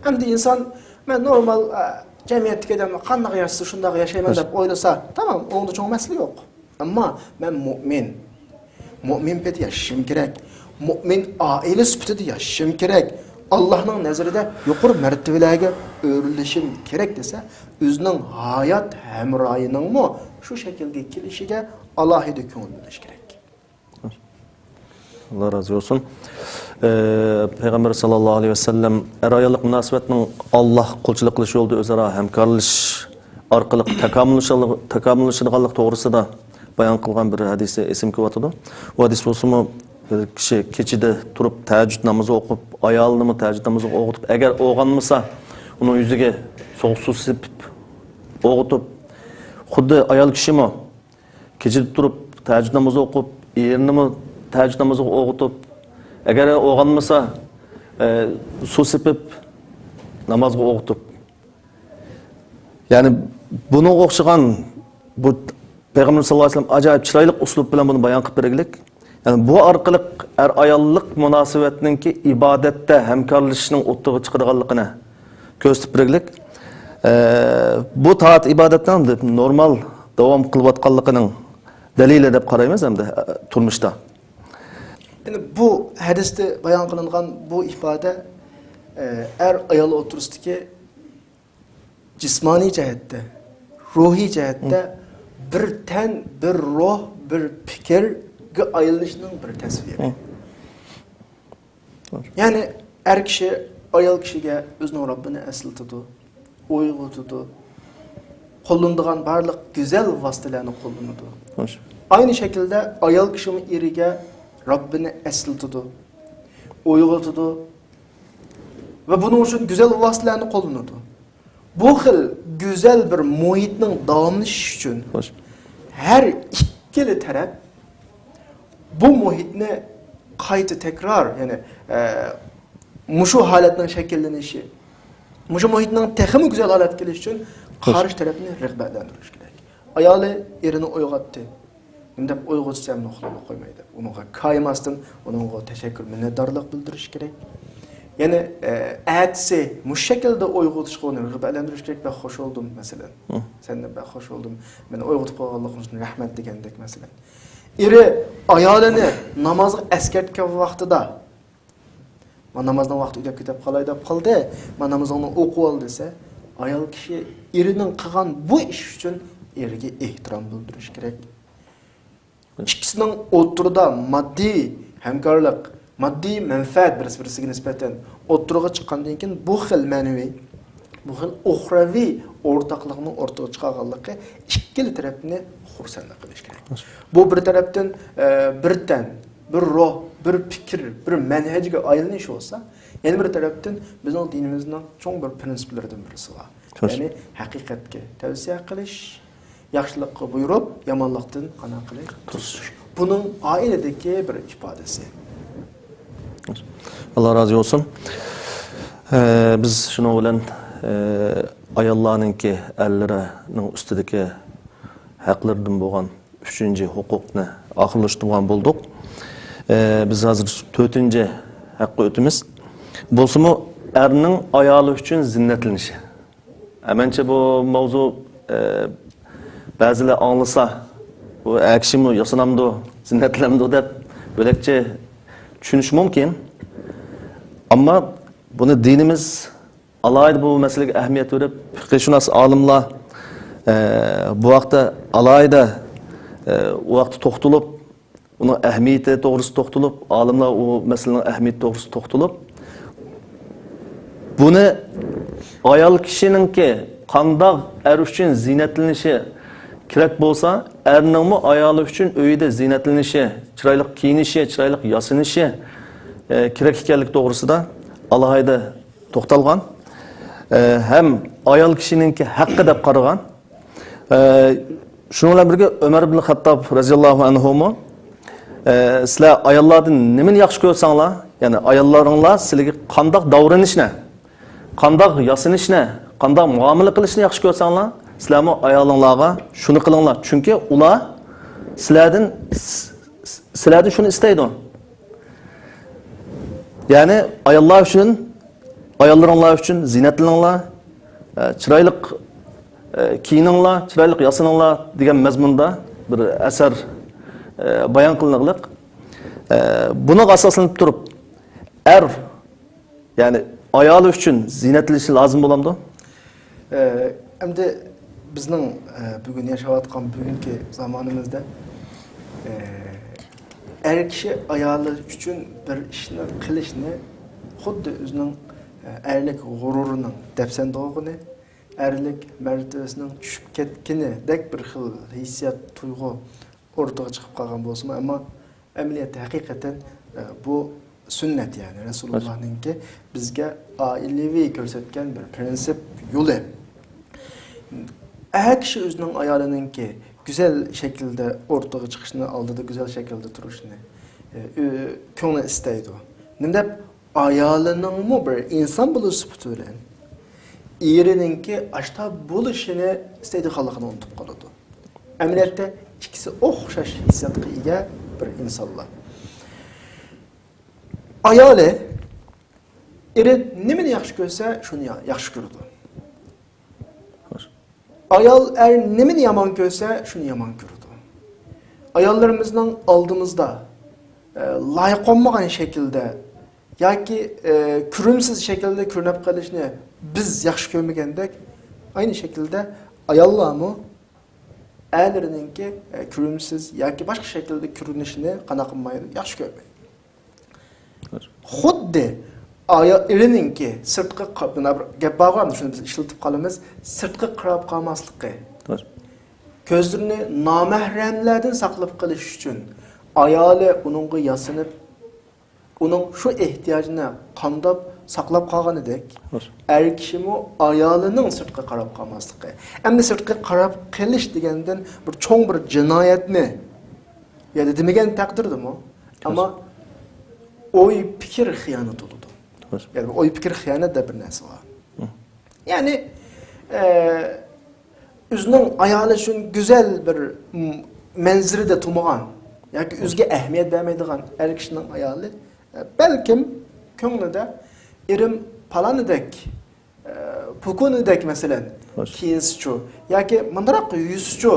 ئەمدى ئىنسان، مەن نورمال، ئە، جەمئىيەتتىكى ئادەملەر قانداق ياشىسا، شۇنداق ياشايمەن دەپ ئويلىسا، تامام، ئۇنىڭدا چوڭ مەسىلە يوق. ئەمما مەن مۇئمىن، مۇئمىن پېتى ياشىشىم كېرەك، مۇئمىن ئائىلە سۈپىتىدە ياشىشىم كېرەك، ئاللاھنىڭ نەزىرىدە يۇقىرى مەرتىۋىلەرگە ئۆرلىشىم كېرەك دېسە، ئۆزىنىڭ ھايات ھەمراھىنىڭمۇ شۇ شەكىلگە كېلىشىگە ئالاھىدە كۆڭۈل بۆلۈش كېرەك. ئاللا رازى بولسۇن. ئە، پەيغەمبەر ساللاللاھۇ ئەلەيھى ۋەسەللەم ئەر-ئاياللىق مۇناسىۋەتنىڭ ئاللاھ قۇلچىلىق قىلىش يولىدا ئۆزئارا ھەمكارلىشىش ئارقىلىق تاكامۇللىشىدىغانلىق توغرىسىدا بايان قىلغان بىر ھەدىسى ئېسىمگە كېلىۋاتىدۇ. ئۇ ھەدىس بولسىمۇ، بىر كىشى كېچىدە تۇرۇپ تەھەججۇد نامىزى ئوقۇپ، ئايالىنىمۇ تەھەججۇد نامىزىغا ئويغىتىپ، ئەگەر ئويغانمىسا، ئۇنىڭ يۈزىگە سوغۇق سۇ سېپىپ ئويغىتىپ، خۇددى ئايال كىشىمۇ كېچىدە تۇرۇپ، تەھەججۇد نامىزى ئوقۇپ، ئېرىنىمۇ تەھەججۇد نامىزىغا ئويغىتىپ، ئەگەر ئويغانمىسا، ئە، سۇ سېپىپ، نامازغا ئويغىتىپ. يەنى بۇنىڭغا ئوخشىغان بۇ پەيغەمبەر ساللاللاھۇ ئەلەيھى ۋەسەللەم ئاجايىپ چىرايلىق ئۇسلۇب بىلەن بۇنى بايان قىلىپ بەرگىلىك. يەنى بۇ ئارقىلىق ئەر-ئاياللىق مۇناسىۋەتنىڭكى ئىبادەتتە ھەمكارلىشىشنىڭ ئوتتۇرىغا چىقىدىغانلىقىنى كۆرسىتىپ بەرگىلىك. ئە، بۇ تائەت ئىبادەتنىڭ نورمال داۋام قىلىۋاتقانلىقىنىڭ دەلىلى دەپ قارايمىز ئەمدى، ئە، تۇرمۇشتا. يەنى بۇ ھەدىستە بايان قىلىنغان بۇ ئىپادە، ئە، ئەر-ئايال ئوتتۇرىسىدىكى جىسمانىي جەھەتتە، روھىي جەھەتتە بىر تەن، بىر روھ، بىر پىكىرگە ئايلىنىشنىڭ بىر تەسۋىرى. يەنى ئەر كىشى ئايال كىشىگە ئۆزىنىڭ رەببىنى ئەسلىتىدۇ، ئويغىتىدۇ، قوللىنىدىغان بارلىق گۈزەل ۋاسىتىلەرنى قوللىنىدۇ. ئاينى شەكىلدە ئايال كىشىمۇ ئېرىگە رەببىنى ئەسلىتىدۇ، ئويغىتىدۇ ۋە بۇنىڭ ئۈچۈن گۈزەل ۋاسىتىلەرنى قوللىنىدۇ. بۇ خىل گۈزەل بىر مۇھىتنىڭ داۋاملىشىشى ئۈچۈن ھەر ئىككىلا تەرەپ بۇ مۇھىتنى قايتا تەكرار، يەنى، ئە، مۇشۇ ھالەتنىڭ شەكىللىنىشى، مۇشۇ مۇھىتنىڭ تېخىمۇ گۈزەل ھالەتكە كېلىشى ئۈچۈن قارشى تەرەپنى رىغبەتلەندۈرۈش كېرەك. ئايالى ئېرىنى ئويغاتتى. نېمە دەپ ئويغىتىسەن، ئۇخلاپلا قويماي دەپ، ئۇنىڭغا كايىماستىن، ئۇنىڭغا تەشەككۈر، مىننەتدارلىق بىلدۈرۈش كېرەك. يەنى، ئە، ئەتىسى مۇشۇ شەكىلدە ئويغىتىشقا ئۇنى رىغبەتلەندۈرۈش كېرەك. بەك خوش بولدۇم، مەسىلەن. سەندىن بەك خوش بولدۇم. مېنى ئويغىتىپ قويغانلىقىڭ ئۈچۈن رەھمەت دېگەندەك، مەسىلەن. ئېرى ئايالىنى نامازغا ئەسكەرتكەن ۋاقتىدا، مانا نامازنىڭ ۋاقتى ئۆتۈپ كېتىپ قالاي دەپ قالدى، مانا نامىزىڭنى ئوقۇۋال دېسە، ئايال كىشى ئېرىنىڭ قىلغان بۇ ئىشى ئۈچۈن ئېرىگە ئېھتىرام بىلدۈرۈش كېرەك. ئىككىسىنىڭ ئوتتۇرىدا ماددىي ھەمكارلىق، ماددىي مەنپەئەت بىرسى-بىرسىگە نىسبەتەن ئوتتۇرىغا چىققاندىن كېيىن، بۇ خىل مەنىۋى، بۇ خىل ئۇخرەۋى ئورتاقلىقنىڭ ئوتتۇرىغا چىقارغانلىقى ئىككىلا تەرەپنى خۇرسەنلىك قىلىش كېرەك. بۇ بىر تەرەپتىن، ئە، بىر تەن، بىر روھ، بىر پىكىر، بىر مەنھەجگە ئايلىنىش بولسا، يەنە بىر تەرەپتىن بىزنىڭ دىنىمىزنىڭ چوڭ بىر پرىنسىپلىرىدىن بىرسى بار. يەنى ھەقىقەتكە تەۋسىيە قىلىش، ياخشىلىققا بۇيرۇپ، يامانلىقتىن مانا قىلىش، توسۇش. بۇنىڭ ئائىلىدىكى بىر ئىپادىسى. ئاللا رازى بولسۇن. ئە، بىز شۇنىڭ بىلەن، ئە، ئاياللارنىڭكى ئەرلىرىنىڭ ئۈستىدىكى ھەقلىرىدىن بولغان ئۈچىنچى ھوقۇقنى ئاخىرلاشتۇرغان بولدۇق. ئە، بىز ھازىر تۆتىنچى ھەققە ئۆتىمىز. بولسىمۇ، ئەرنىڭ ئايالى ئۈچۈن زىننەتلىنىشى. ئە، مەنچە بۇ ماۋزۇ، ئە، بەزىلەر ئاڭلىسا، بۇ ئەر كىشىمۇ ياسىنامدۇ، زىننەتلىنەمدۇ دەپ بۆلەكچە چۈشىنىشى مۇمكىن. ئەمما بۇنى دىنىمىز ئالاھىدە بۇ مەسىلىگە ئەھمىيەت بېرىپ، پىقىھشۇناس ئالىملار، ئە، بۇ ھەقتە ئالاھىدە، ئە، ئۇ ھەقتە توختىلىپ، ئۇنىڭ ئەھمىيىتى توغرىسىدا توختىلىپ، ئالىملار ئۇ مەسىلىنىڭ ئەھمىيىتى توغرىسىدا توختىلىپ، بۇنى ئايال كىشىنىڭكى قانداق ئەر ئۈچۈن زىننەتلىنىشى كېرەك بولسا، ئەرنىڭمۇ ئايالى ئۈچۈن ئۆيىدە زىننەتلىنىشى، چىرايلىق كىيىنىشى، چىرايلىق ياسىنىشى، ئە، كېرەك ئىكەنلىكى توغرىسىدا ئالاھىدە توختالغان. ئە، ھەم ئايال كىشىنىڭكى ھەققى دەپ قارىغان. ئە، شۇنىڭ بىلەن بىرگە ئۆمەر ئىبن خەتتاب رەزىياللاھۇ ئەنھۇمۇ، ئە، سىلەر ئاياللاردىن نېمىنى ياخشى كۆرسەڭلار، يەنى ئاياللىرىڭلار سىلەرگە قانداق داۋرىنىشنى، قانداق ياسىنىشنى، قانداق مۇئامىلە قىلىشنى ياخشى كۆرسەڭلار، سىلەرمۇ ئايالىڭلارغا شۇنى قىلىڭلار. چۈنكى ئۇلار سىلەردىن، س-، س-، سىلەردىن شۇنى ئىستەيدۇ. يەنى ئاياللار ئۈچۈن، ئاياللىرىڭلار ئۈچۈن زىننەتلىنىڭلار، ئە، چىرايلىق، ئە، كىيىنىڭلار، چىرايلىق ياسىنىڭلار دېگەن مەزمۇندا بىر ئەسەر، ئە، بايان قىلىنغلىق. ئە، بۇنىڭغا ئاساسلىنىپ تۇرۇپ، ئەر، يەنى ئايالى ئۈچۈن زىينەتلىنىشى لازىم بولامدۇ؟ ئە، ئەمدى بىزنىڭ، ئە، بۈگۈن ياشاۋاتقان بۈگۈنكى زامانىمىزدا، ئە، ئەر كىشى ئايالى ئۈچۈن بىر ئىشنى قىلىشنى خۇددى ئۆزىنىڭ، ئە، ئەرلىك غۇرۇرىنىڭ دەپسەندە بولغىنى، ئەرلىك مەرتىۋىسىنىڭ چۈشۈپ كەتكىنىدەك بىر خىل ھېسسىيات، تۇيغۇ ئورتىغا چىقىپ قالغان بولسىمۇ، ئەمما ئەمەلىيەتتە ھەقىقەتەن، ئە، بۇ سۈننەت، يەنى رەسۇلۇللانىڭكى بىزگە ئائىلىۋى كۆرسەتكەن بىر پرىنسىپ يولى. ئەر كىشى ئۆزىنىڭ ئايالىنىڭكى گۈزەل شەكىلدە ئورتىغا چىقىشىنى، ئالدىدا گۈزەل شەكىلدە تۇرۇشىنى، ئە، ئۆ-، كۆڭلى ئىستەيدۇ. نېمە دەپ ئايالىنىڭمۇ بىر ئىنسان بولۇش سۈپىتى بىلەن ئېرىنىڭكى ئاشتا بولۇشىنى ئىستەيدىغانلىقىنى ئۇنتۇپ قالىدۇ. ئەمەلىيەتتە ئىككىسى ئوخشاش ھېسسىياتقا ئىگە بىر ئىنسانلار. ئايالى، ئېرى نېمىنى ياخشى كۆرسە، شۇنى يا-، ياخشى كۆرىدۇ. ئايال، ئەر نېمىنى يامان كۆرسە، شۇنى يامان كۆرىدۇ. ئاياللىرىمىزنىڭ ئالدىمىزدا، ئە، لايىق بولمىغان شەكىلدە ياكى، ئە، كۆرۈمسىز شەكىلدە كۆرۈنۈپ قېلىشنى بىز ياخشى كۆرمىگەندەك، ئەينى شەكىلدە ئاياللارمۇ ئەرلىرىنىڭكى، ئە، كۆرۈمسىز ياكى باشقا شەكىلدە كۆرۈنۈشىنى قانداق قىلمايدۇ، ياخشى كۆرمەيدۇ. خۇددى ئايا-، ئېرىنىڭكى سىرتقا قا-، مانا بىر گەپ بارغۇ، شۇنى بىز ئىشلىتىپ قالىمىز، سىرتقا قاراپ قالماسلىقى. كۆزلىرىنى نامەھرەملەردىن ساقلاپ قېلىش ئۈچۈن ئايالى ئۇنىڭغا ياسىنىپ، ئۇنىڭ شۇ ئېھتىياجىنى قامداپ ساقلاپ قالغىنىدەك، ئەر كىشىمۇ ئايالىنىڭ سىرتقا قاراپ قالماسلىقى. ئەمدى سىرتقا قاراپ قېلىش دېگەندىن بىر چوڭ بىر جىنايەتنى يا دېمىگەن تەقدىردىمۇ، ئەمما ئوي پىكىر خىيانەت بولىدۇ. يەنى ئوي پىكىر خىيانەت دەپ بىر نەرسە بار. يەنى، ئە، ئۆزىنىڭ ئايالى ئۈچۈن گۈزەل بىر، م، مەنزىرىدە تۇرمىغان ياكى ئۆزىگە ئەھمىيەت بەرمەيدىغان ئەر كىشىنىڭ ئايالى، ئە، بەلكىم كۆڭلىدە ئېرىم پالانىدەك، ئە، پوكونىدەك، مەسىلەن، كىيىنسىچۇ ياكى مۇنداقراق يۈرسىچۇ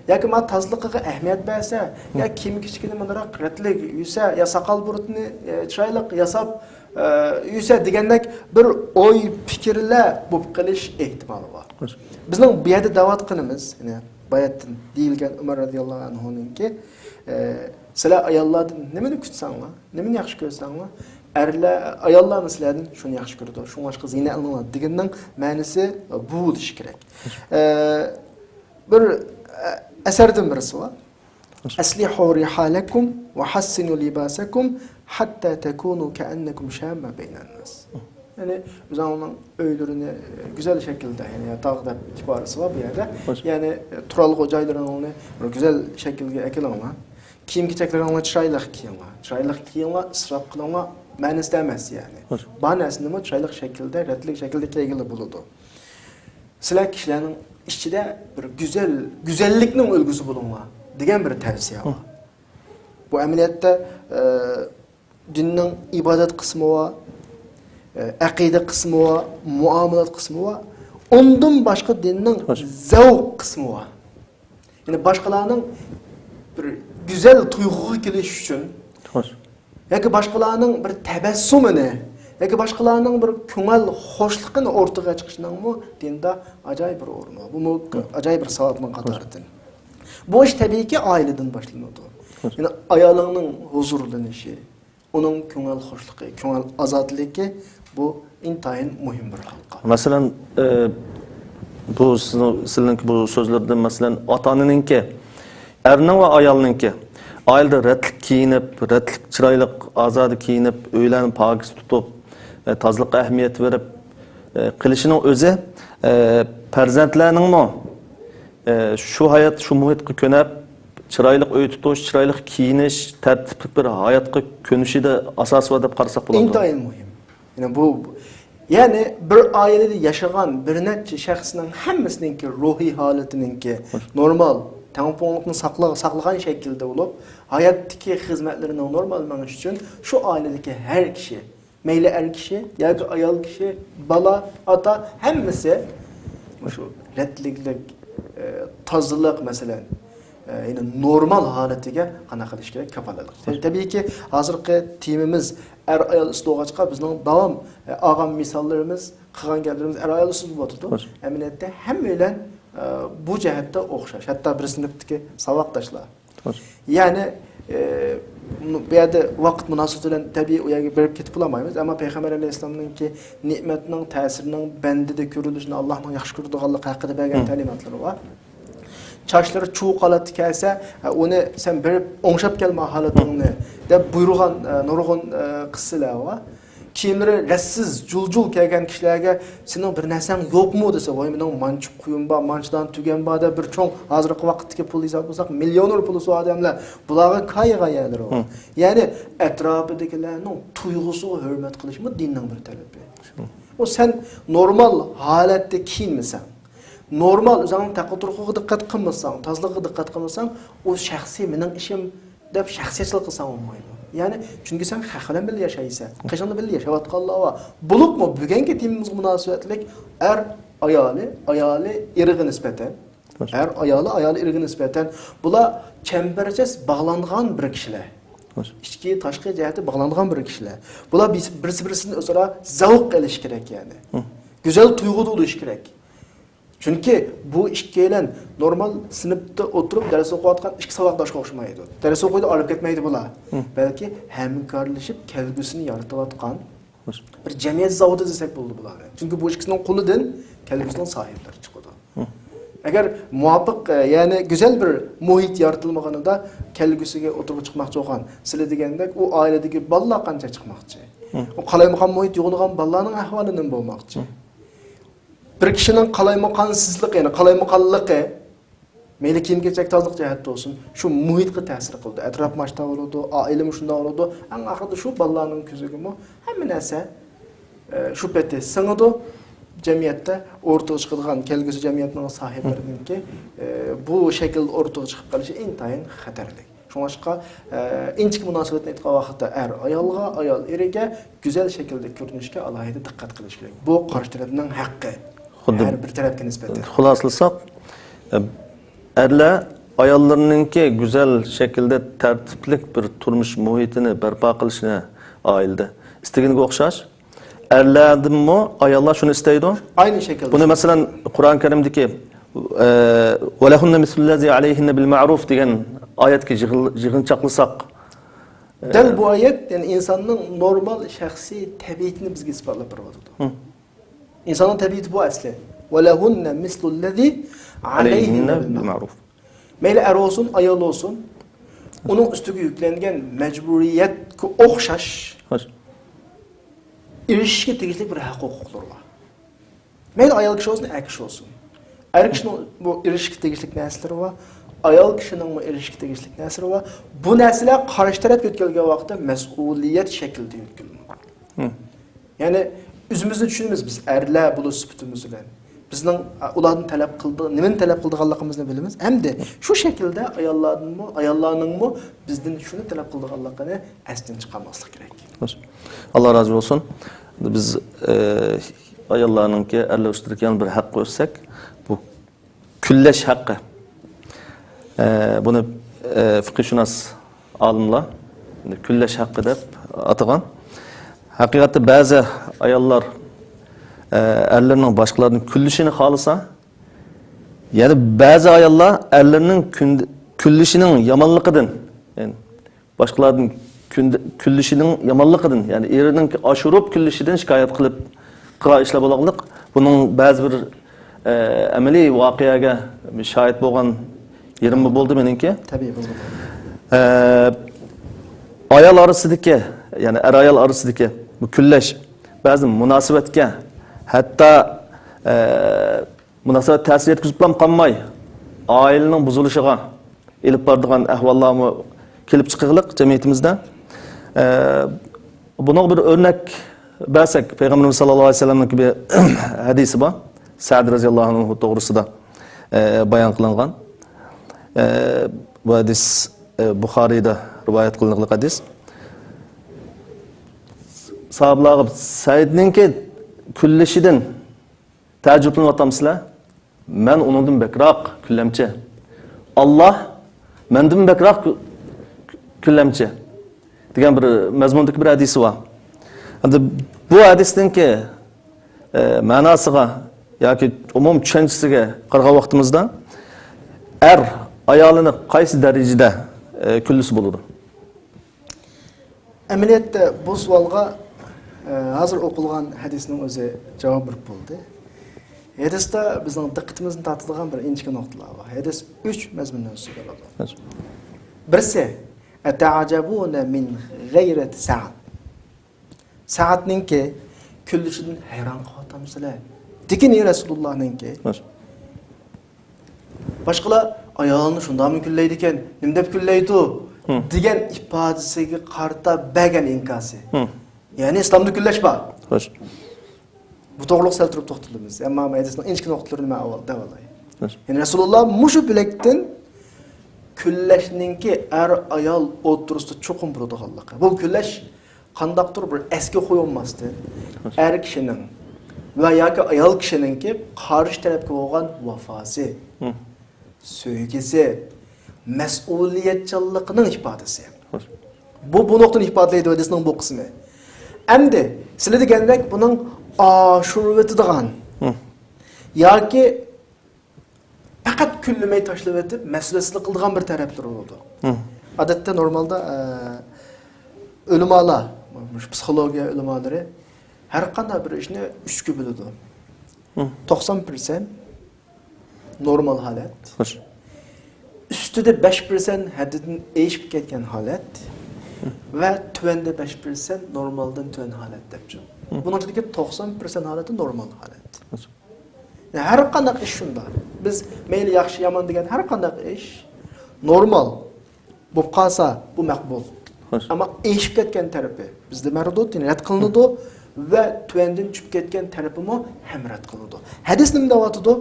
ياكى ما تازىلىقىغا ئەھمىيەت بەرسە، يا كىيىم-كېچىكىنى مۇنداقراق رەتلىك يۇيسا، يا ساقال-بۇرۇتىنى، ئە، چىرايلىق ياساپ، ئە، يۈرسە دېگەندەك بىر ئوي پىكىرلەر بولۇپ قېلىش ئېھتىمالى بار. بىزنىڭ بۇ يەردە دەۋاتقىنىمىز، يەنى باياتتىن دېيىلگەن ئۆمەر رەزىياللاھۇ ئەنھۇنىڭكى، ئە، سىلەر ئاياللاردىن نېمىنى كۈتسەڭلار، نېمىنى ياخشى كۆرسەڭلار، ئەرلەر، ئاياللارمۇ سىلەردىن شۇنى ياخشى كۆرىدۇ، شۇڭلاشقا زىينەتلىنىڭلار دېگىنىنىڭ مەنىسى بۇ بولۇشى كېرەك. ئە، بىر، ئە، ئەسەردىن بىرسى بار. «أصلحوا رحالكم وحسنوا لباسكم حتى تكونوا كأنكم شامة بين الناس.» يەنى ئۆزۈڭلارنىڭ ئۆيلىرىنى، ئە، گۈزەل شەكىلدە، يەنى ياتاق دەپ ئىبارىسى بار بۇ يەردە. يەنى، ئە، تۇرالغۇ جايلىرىڭلارنى بىر گۈزەل شەكىلگە ئەكېلىڭلار. كىيىم-كېچەكلىرىڭلارنى چىرايلىق كىيىڭلار. چىرايلىق كىيىڭلار، ئىسراپ قىلىڭلار مەنىسىدە ئەمەس، يەنى. بار نەرسىنىمۇ چىرايلىق شەكىلدە، رەتلىك شەكىلدە كىيگىلى بولىدۇ. سىلەر كىشىلەرنىڭ ئىچىدە بىر گۈزەل، گۈزەللىكنىڭ ئۈلگىسى بولۇڭلار دېگەن بىر تەۋسىيە بار. بۇ ئەمەلىيەتتە، ئە، دىننىڭ ئىبادەت قىسمى بار، ئە، ئەقىدە قىسمى بار، مۇئامىلات قىسمى بار. ئۇندىن باشقا دىننىڭ زەۋق قىسمى بار. يەنى باشقىلارنىڭ بىر گۈزەل تۇيغۇغا كېلىش ئۈچۈن، ياكى باشقىلارنىڭ بىر تەبەسسۇمىنى، ياكى باشقىلارنىڭ بىر كۆڭۈل خۇشلۇقىنى ئورتىغا چىقىشنىڭمۇ دىندا ئاجايىپ بىر ئورنى بار. بۇمۇ ئاجايىپ بىر ساۋابنىڭ قاتارىدىن. بۇ ئىش تەبىئىيكى ئائىلىدىن باشلىنىدۇ. يەنى ئايالىڭنىڭ ھۇزۇرلىنىشى، ئۇنىڭ كۆڭۈل خۇشلۇقى، كۆڭۈل ئازادىلىكى، بۇ ئىنتايىن مۇھىم بىر ھالقا. مەسىلەن، ئى، بۇ سىزنىڭ، سىلىنىڭكى بۇ سۆزلىرىدىن، مەسىلەن، ئاتا-ئانىنىڭكى، ئەرنىڭ ۋە ئايالنىڭكى ئائىلىدە رەتلىك كىيىنىپ، رەتلىك، چىرايلىق، ئازادە كىيىنىپ، ئۆيلەرنى پاكىز تۇتۇپ، ئى، تازىلىققا ئەھمىيەت بېرىپ، ئى، قىلىشىنىڭ ئۆزى، ئى، پەرزەنتلەرنىڭمۇ ئى، شۇ ھايات، شۇ مۇھىتقا كۆنۈپ، چىرايلىق ئۆي تۇتۇش، چىرايلىق كىيىنىش، تەرتىپلىك بىر ھاياتقا كۆنۈشىدە ئاساسى بار دەپ قارىساق بولامدۇ؟ ئىنتايىن مۇھىم. يەنى بۇ، يەنى بىر ئائىلىدە ياشىغان بىر نەچچە شەخسنىڭ ھەممىسىنىڭكى روھىي ھالىتىنىڭكى نورمال، تەڭپۇڭلۇقنى ساقلا-، ساقلىغان شەكىلدە بولۇپ، ھاياتتىكى خىزمەتلىرىنىڭ نورمال مېڭىشى ئۈچۈن شۇ ئائىلىدىكى ھەر كىشى، مەيلى ئەر كىشى ياكى ئايال كىشى، بالا، ئاتا، ھەممىسى شۇ رەتلىكلىك، ئە، تازىلىق، مەسىلەن، ئە، يەنى نورمال ھالىتىگە قانداق قىلىش كېرەك؟ كاپالەتلىك. تەبىئىيكى، ھازىرقى تېمىمىز ئەر-ئايال ئۈستىدە بولغاچقا، بىزنىڭ داۋام، ئە، ئالغان مىساللىرىمىز، قىلغان گەپلىرىمىز ئەر-ئايال ئۈستىدە بولۇۋاتىدۇ. ئەمەلىيەتتە ھەممەيلەن، ئە، بۇ جەھەتتە ئوخشاش. ھەتتا بىر سىنىپتىكى ساۋاقداشلار. يەنى، ئى، بۇ يەردە ۋاقىت مۇناسىۋىتى بىلەن تەبىئىي ئۇ يەرگە بېرىپ كېتىپ بولالمايمىز. ئەمما پەيغەمبەر ئەلەيھىسسالامنىڭكى نېمەتنىڭ تەسىرىنىڭ بەندىدە كۆرۈلۈشىنى، ئاللاھنىڭ ياخشى كۆرىدىغانلىقى ھەققىدە بەرگەن تەلىماتلىرى بار. چاچلىرى چۇۋۇق ھالەتتە كەلسە، ھە، ئۇنى سەن بېرىپ ئوڭشاپ كەلمە ھالىتىڭنى دەپ بۇيرۇغان، ئە، نۇرغۇن، ئە، قىسسىلەر بار. كىيىملىرى رەتسىز، جۇل-جۇل كەلگەن كىشىلەرگە، «سېنىڭ بىر نەرسەڭ يوقمۇ؟» دېسە، «ۋاي، مېنىڭ مانچە قويۇم بار، مانچە دانە تۈگەم بار» دەپ، بىر چوڭ، ھازىرقى ۋاقىتتىكى پۇل ھېساب قىلساق، مىليونېر پۇلى سۇ ئادەملەر، بۇلارغا كايىغان يەرلىرى بار. يەنى ئەتراپىدىكىلەرنىڭ تۇيغۇسىغا ھۆرمەت قىلىشمۇ دىننىڭ بىر تەرىپى. ئۇ سەن نورمال ھالەتتە كىيىنمىسەڭ، نورمال ئۆزۈڭنىڭ تەقۋا-تۇرۇقىغا دىققەت قىلمىساڭ، تازىلىقىغا دىققەت قىلمىساڭ، ئۇ شەخسىي مېنىڭ ئىشىم دەپ شەخسىيەتچىلىك قىلساڭ بولمايدۇ. يەنى، چۈنكى سەن خەق بىلەن بىللە ياشايسەن، قېشىڭدا بىللە ياشاۋاتقانلار بار. بولۇپمۇ بۈگۈنكى تېمىمىزغا مۇناسىۋەتلىك ئەر ئايالى، ئايالى ئېرىغا نىسبەتەن، ئەر ئايالى، ئايالى ئېرىغا نىسبەتەن، بۇلار چەمبەرچاس باغلانغان بىر كىشىلەر. ئىچكى، تاشقى جەھەتتە باغلانغان بىر كىشىلەر. بۇلار بىرسى-، بىرسى-بىرسىدىن ئۆزئارا زەۋق ئېلىشى كېرەك، يەنى. گۈزەل تۇيغۇدا بولۇشى كېرەك. چۈنكى بۇ ئىككىيلەن نورمال سىنىپتا ئولتۇرۇپ دەرس ئوقۇۋاتقان ئىككى ساۋاقداشقا ئوخشىمايدۇ. دەرس ئوقۇيدۇ، ئايرىلىپ كەتمەيدۇ بۇلار. بەلكى ھەمكارلىشىپ كەلگۈسىنى يارىتىۋاتقان بىر جەمئىيەت زاۋۇتى دېسەك بولىدۇ بۇلارنى. چۈنكى بۇ ئىككىسىنىڭ قولىدىن كەلگۈسىنىڭ ساھىبلىرى چىقىدۇ. ئەگەر مۇۋاپىق، ئە، يەنى گۈزەل بىر مۇھىت يارىتىلمىغىنىدا، كەلگۈسىگە ئوتتۇرىغا چىقماقچى بولغان، سىلە دېگەندەك، ئۇ ئائىلىدىكى بالىلار قانچە چىقماقچى؟ ئۇ قالايمىقان مۇھىت يوغىنىغان بالىلارنىڭ ئەھۋالى نېمە بولماقچى؟ بىر كىشىنىڭ قالايمىقانسىزلىقى، يەنى قالايمىقانلىقى، مەيلى كىيىم-كېچەك، تازىلىق جەھەتتە بولسۇن، شۇ مۇھىتقا تەسىر قىلىدۇ. ئەتراپ مۇشۇنداق بولىدۇ، ئائىلىمۇ شۇنداق بولىدۇ. ئەڭ ئاخىرىدا شۇ بالىلارنىڭ كۆزىگىمۇ ھەممە نەرسە، ئە، شۇ پېتى سىڭىدۇ. جەمئىيەتتە ئوتتۇرىغا چىقىدىغان كەلگۈسى جەمئىيەتنىڭ ساھىبلىرىنىڭكى، ئە، بۇ شەكىلدە ئوتتۇرىغا چىقىپ قېلىشى ئىنتايىن خەتەرلىك. شۇڭلاشقا، ئە، ئىنچىكە مۇناسىۋەتنى ئېيتقان ۋاقىتتا ئەر ئايالغا، ئايال ئېرىگە گۈزەل شەكىلدە كۆرۈنۈشكە ئالاھىدە دىققەت قىلىش كېرەك. بۇ قارشى تەرەپنىڭ ھەققى. خۇددى ھەر بىر تەرەپكە نىسبەتەن. خۇلاسىلىساق، ئە، ئەرلەر ئاياللىرىنىڭكى گۈزەل شەكىلدە تەرتىپلىك بىر تۇرمۇش مۇھىتىنى بەرپا قىلىشىنى ئائىلىدە ئىستىگىنىگە ئوخشاش، ئەرلەردىنمۇ ئاياللار شۇنى ئىستەيدۇ. ئاينى شەكىلدە. بۇنى، مەسىلەن، قۇرئان كەرىمدىكى، ئە، «ولهن مثل الذي عليهن بالمعروف» دېگەن ئايەتكە يىغىل-، يىغىنچاقلىساق، دەل ئە، بۇ ئايەت، يەنى ئىنساننىڭ نورمال شەخسىي تەبىئىتىنى بىزگە ئىسپاتلاپ بېرىۋاتىدۇ. ئىنساننىڭ تەبىئىتى بۇ ئەسلى. «ولهن مثل الذي عليهن بالمعروف». مەيلى ئەر بولسۇن، ئايال بولسۇن، ئۇنىڭ ئۈستىگە يۈكلەنگەن مەجبۇرىيەتكە ئوخشاش ئېرىشىشكە تېگىشلىك بىر ھەق ھوقۇقلىرى بار. مەيلى ئايال كىشى بولسۇن، ئەر كىشى بولسۇن. ئەر كىشىنىڭ بۇ ئېرىشىشكە تېگىشلىك نەرسىلىرى بار. ئايال كىشىنىڭمۇ ئېرىشىشكە تېگىشلىك نەرسىلىرى بار. بۇ نەرسىلەر قارشى تەرەپكە يۆتكەلگەن ۋاقىتتا مەسئۇلىيەت شەكلىدە يۆتكىلىنىدۇ. يەنى ئۆزىمىزنى چۈشىنىمىز، بىز ئەرلەر بولۇش سۈپىتىمىز بىلەن. بىزنىڭ، ئە، ئۇلاردىن تەلەپ قىلدى-، نېمىنى تەلەپ قىلىدىغانلىقىمىزنى بىلىمىز. ھەمدە شۇ شەكىلدە ئاياللاردىنمۇ، ئاياللارنىڭمۇ بىزدىن شۇنى تەلەپ قىلىدىغانلىقىنى ئەستىن چىقارماسلىق كېرەك. ئاللا رازى بولسۇن. بىز، ئە، ئاياللارنىڭكى ئەرلەر ئۈستىدىكى يەنە بىر ھەققە ئۆتسەك، بۇ كۈنلەش ھەققى. ئە، بۇنى، ئە، فىقىھشۇناس ئالىملار كۈنلەش ھەققى دەپ ئاتىغان. ھەقىقەتتە بەزى ئاياللار، ئە، ئەرلىرىنىڭ باشقىلاردىن كۈنلىشىنى خالىسا، يەنە بەزى ئاياللار ئەرلىرىنىڭ كۈن-، كۈنلىشىنىڭ يامانلىقىدىن، يەنى باشقىلاردىن كۈندە-، كۈنلىشىنىڭ يامانلىقىدىن، يەنى ئېرىنىڭ ئاشۇرۇپ كۈنلىشىدىن شىكايەت قىلىپ قىلغان ئىشلار بولغانلىق. بۇنىڭ بەزى بىر، ئە، ئەمەلىي ۋەقەگە شاھىت بولغان يېرىممۇ بولدى مېنىڭكى. تەبىئىي، بولدى. ئە، ئايال ئارىسىدىكى، يەنى ئەر-ئايال ئارىسىدىكى بۇ كۈنلەش بەزى مۇناسىۋەتكە، ھەتتا، ئە، مۇناسىۋەت تەسىر يەتكۈزۈپلا قالماي، ئائىلىنىڭ بۇزۇلۇشىغا ئېلىپ بارىدىغان ئەھۋاللارمۇ كېلىپ چىقىغلىق جەمئىيىتىمىزدە. ئە، بۇنىڭغا بىر ئۆرنەك بەرسەك، پەيغەمبىرىمىز ساللاللاھۇ ئەلەيھى ۋەسەللەمنىڭكى بىر ھەدىسى بار. سەد رەزىياللاھۇ ئەنھۇ توغرىسىدا، ئە، بايان قىلىنغان. ئە، بۇ ھەدىس، ئە، بۇخارىيدا رىۋايەت قىلىنغانلىق ھەدىس. ساھابىلارغا سەئىدنىڭكى كۈنلىشىدىن تەئەججۈپلىنىۋاتامسىلەر؟ مەن ئۇنىڭدىن بەكرەك كۈنلەمچى. ئاللاھ مەندىن بەكرەك كۈ-، كۈنلەمچى دېگەن بىر مەزمۇندىكى بىر ھەدىسى بار. ئەمدى بۇ ھەدىسنىڭكى، ئە، مەناسىغا ياكى ئومۇم چۈشەنچىسىگە قارىغان ۋاقتىمىزدا، ئەر ئايالىنى قايسى دەرىجىدە، ئە، كۈنلىسە بولىدۇ؟ ئەمەلىيەتتە بۇ سوئالغا، ئە، ھازىر ئوقۇلغان ھەدىسنىڭ ئۆزى جاۋاب بېرىپ بولدى. ھەدىستە بىزنىڭ دىققىتىمىزنى تارتىدىغان بىر ئىنچىكە نۇقتىلار بار. ھەدىس ئۈچ مەزمۇننى ئۆز ئىچىگە ئالىدۇ. بىرسى، «ئەتەئەجەبۇنە مىن غەيرەتى سەئەد.» سەئەدنىڭكى كۈنلىشىدىن ھەيران قېلىۋاتامسىلەر؟ دېگىنى رەسۇلۇللاھنىڭكى. باشقىلار ئايالىنى شۇنداقمۇ كۈنلەيدىكەن، نېمە دەپ كۈنلەيدۇ؟ دېگەن ئىپادىسىگە قارىتا بەرگەن ئىنكاسى. يەنى ئىسلامدا كۈنلەش بار. بۇ توغرىلىق سەل تۇرۇپ توختىلىمىز. ئەمما ھەدىسنىڭ ئىنچىكە نۇقتىلىرىنى مەن ئاۋۋال دەۋالاي. يەنى رەسۇلۇللا مۇشۇ بۆلەكتىن كۈنلەشنىڭكى ئەر-ئايال ئوتتۇرىسىدا چوقۇم بولىدىغانلىقى. بۇ كۈنلەش قانداقتۇر بىر ئەسكى قويۇلماستىن، ئەر كىشىنىڭ ۋە ياكى ئايال كىشىنىڭكى قارشى تەرەپكە بولغان ۋاپاسى، سۆيگۈسى، مەسئۇلىيەتچانلىقىنىڭ ئىپادىسى. بۇ، بۇ نۇقتىنى ئىپادىلەيدۇ ھەدىسنىڭ بۇ قىسمى. ئەمدى سىلەر دېگەندەك بۇنىڭ ئاشۇرۇۋېتىدىغان ياكى پەقەت كۈنلىمەي تاشلىۋېتىپ، مەسئۇلىيەتسىزلىك قىلىدىغان بىر تەرەپلىرى بولىدۇ. ئادەتتە نورمالدا، ئە، ئۆلىمالار، مۇشۇ پسىخولوگىيە ئۆلىمالىرى ھەر قانداق بىر ئىشنى ئۈچكە بۆلىدۇ. توقسان پىرسەنت نورمال ھالەت. ئۈستىدە بەش پىرسەنت ھەددىدىن ئېشىپ كەتكەن ھالەت ۋە تۆۋەندە بەش پىرسەنت نورمالدىن تۆۋەن ھالەت دەپچۇ. بۇنىڭ ئىچىدىكى توقسان پىرسەنت ھالىتى نورمال ھالەت. يەنى ھەر قانداق ئىش شۇنداق. بىز مەيلى ياخشى، يامان دېگەن ھەر قانداق ئىش نورمال بولۇپ قالسا، بۇ مەقبۇل. ئەمما ئېشىپ كەتكەن تەرىپى بىزدە مەردۇد، يەنى رەت قىلىنىدۇ ۋە تۆۋەندىن چۈشۈپ كەتكەن تەرىپىمۇ ھەم رەت قىلىنىدۇ. ھەدىس نېمە دەۋاتىدۇ؟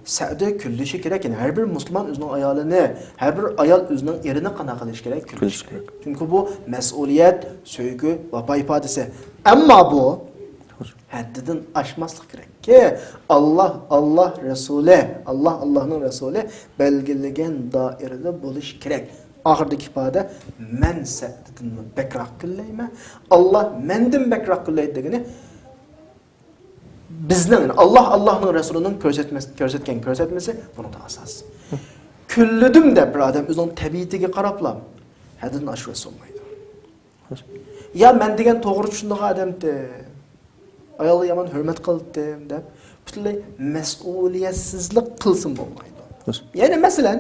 سەئدى كۈنلىشى كېرەك. يەنى ھەر بىر مۇسۇلمان ئۆزىنىڭ ئايالىنى، ھەر بىر ئايال ئۆزىنىڭ ئېرىنى قانداق قىلىشى كېرەك؟ كۈنلىشى كېرەك. چۈنكى بۇ مەسئۇلىيەت، سۆيگۈ، ۋاپا ئىپادىسى. ئەمما بۇ ھەددىدىن ئاشماسلىق كېرەككى، ئاللاھ، ئاللاھ رەسۇلى، ئاللاھ، ئاللاھنىڭ رەسۇلى بەلگىلىگەن دائىرىدە بولۇشى كېرەك. ئاخىرىدىكى ئىپادە، مەن سەئدىدىنمۇ بەكرەك كۈنلەيمەن، ئاللاھ مەندىن بەكرەك كۈنلەيدۇ دېگىنى، بىزنىڭ، يەنى ئاللاھ، ئاللاھنىڭ رەسۇلىنىڭ كۆرسەتمەس-، كۆرسەتكەن كۆرسەتمىسى بۇنىڭدا ئاساس. كۈنلىدىم دەپ بىر ئادەم ئۆزىنىڭ تەبىئىتىگە قاراپلا ھەددىدىن ئاشۇرۇۋەتسە بولمايدۇ. يا مەن دېگەن توغرا چۈشىنىدىغان ئادەمتىم، ئايالغا يامان ھۆرمەت قىلاتتىم دەپ پۈتۈنلەي مەسئۇلىيەتسىزلىك قىلسىمۇ بولمايدۇ. يەنى مەسىلەن،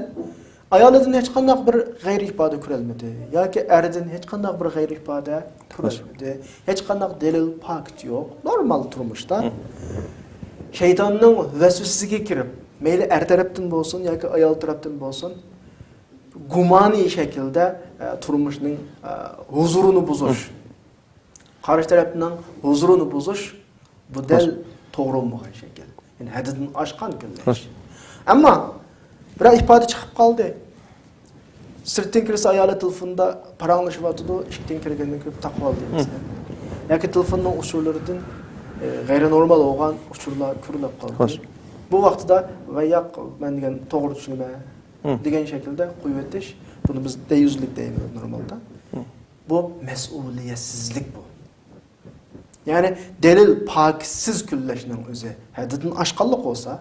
ئايالىدىن ھېچقانداق بىر غەيرىي ئىپادە كۆرەلمىدى ياكى ئەردىن ھېچقانداق بىر غەيرىي ئىپادە كۆرەلمىدى. ھېچقانداق دەلىل، پاكىت يوق. نورمال تۇرمۇشتا شەيتاننىڭ ۋەسۋەسىسىگە كىرىپ، مەيلى ئەر تەرەپتىن بولسۇن ياكى ئايال تەرەپتىن بولسۇن، گۇمانىي شەكىلدە، ئە، تۇرمۇشنىڭ، ئە، ھۇزۇرىنى بۇزۇش، قارشى تەرەپنىڭ ھۇزۇرىنى بۇزۇش، بۇ دەل توغرا بولمىغان شەكىل. يەنى ھەددىدىن ئاشقان كۈنلەش. ئەمما بىرەر ئىپادە چىقىپ قالدى. سىرتتىن كىرسە ئايالى تېلېفوندا پاراڭلىشىۋاتىدۇ، ئىشىكتىن كىرگەندىن كۆرۈپ تاقىۋالدى مەسىلەن. ياكى تېلېفوننىڭ ئۇچۇرلىرىدىن، ئە، غەيرىي نورمال بولغان ئۇچۇرلار كۆرۈلۈپ قالدى. بۇ ۋاقتىدا، ۋە ياق، مەن دېگەن توغرا چۈشىنىمەن دېگەن شەكىلدە قويۇۋېتىش، بۇنى بىز دەييۇزلۇك دەيمىز نورمالدا. بۇ مەسئۇلىيەتسىزلىك بۇ. يەنى دەلىل پاكىتسىز كۈنلەشنىڭ ئۆزى ھەددىدىن ئاشقانلىق بولسا،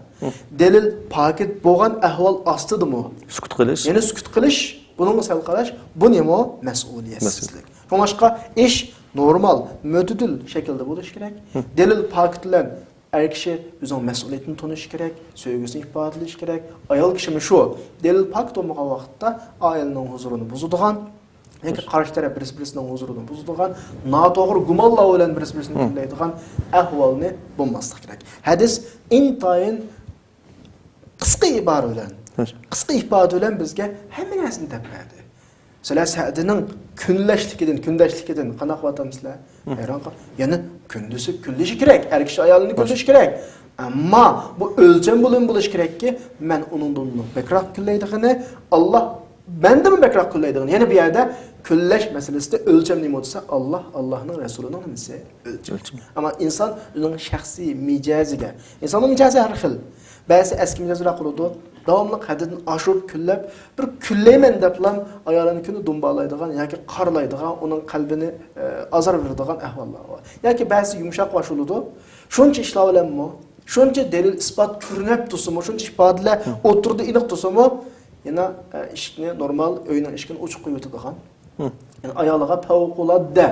دەلىل پاكىت بولغان ئەھۋال ئاستىدىمۇ سۈكۈت قىلىش. يەنى سۈكۈت قىلىش، بۇنىڭغا سەل قاراش، بۇ نېمە؟ مەسئۇلىيەتسىزلىك. شۇڭلاشقا ئىش نورمال، مۆتىدىل شەكىلدە بولۇشى كېرەك. دەلىل پاكىت بىلەن ئەر كىشى ئۆزىنىڭ مەسئۇلىيىتىنى تونۇشى كېرەك، سۆيگۈسىنى ئىپادىلىشى كېرەك. ئايال كىشىمۇ شۇ. دەلىل پاكىت بولمىغان ۋاقىتتا ئائىلىنىڭ ھۇزۇرىنى بۇزىدىغان ياكى قارشى تەرەپ بىرسى-بىرسىنىڭ ھۇزۇرىنى بۇزىدىغان، ناتوغرا گۇمانلار بىلەن بىرسى-بىرسىنى كۈنلەيدىغان ئەھۋالنى بولماسلىق كېرەك. ھەدىس ئىنتايىن قىسقا ئىبارە بىلەن، قىسقا ئىپادە بىلەن بىزگە ھەممە نەرسىنى دەپ بەردى. سىلەر سەئدىنىڭ كۈنلەشلىكىدىن، كۈندەشلىكىدىن قانداق قىلىۋاتامسىلەر؟ ھەيران قال-، يەنى كۈندىسى كۈنلىشى كېرەك، ئەر كىشى ئايالىنى كۈنلىشى كېرەك. ئەمما بۇ ئۆلچەم بىلەن بولۇشى كېرەككى، مەن ئۇنىڭدىنمۇ بەكرەك كۈنلەيدىغىنى، ئاللاھ مەندىنمۇ بەكرەك كۈنلەيدىغان. يەنە بۇ يەردە كۈنلەش مەسىلىسىدە ئۆلچەم نېمە دېسە، ئاللا، ئاللانىڭ رەسۇلىنىڭ نېمىسى؟ ئۆلچىمى. ئەمما ئىنسان ئۆزىنىڭ شەخسىي مىجەزىگە، ئىنساننىڭ مىجەزى ھەر خىل. بەزىسى ئەسكى مىجەزلەر قىلىدۇ، داۋاملىق ھەددىدىن ئاشۇرۇپ كۈنلەپ، بىر كۈنلەيمەن دەپلا ئايالىنى كۈنى دۇمبالايدىغان ياكى قارىلايدىغان، ئۇنىڭ قەلبىنى، ئە، ئازار بېرىدىغان ئەھۋاللار بار. ياكى بەزىسى يۇمشاق باش بولىدۇ. شۇنچە ئىشلار بىلەنمۇ، شۇنچە دەلىل ئىسپات كۆرۈنۈپ تۇرسىمۇ، شۇنچە ئىپادىلەر ئوتتۇرىدا ئېنىق تۇرسىمۇ، يەنە، ئە، ئىشىكنى نورمال، ئۆينىڭ ئىشىكىنى ئوچۇق قويۇۋېتىدىغان، يەنى ئايالىغا پەۋقۇلئاددە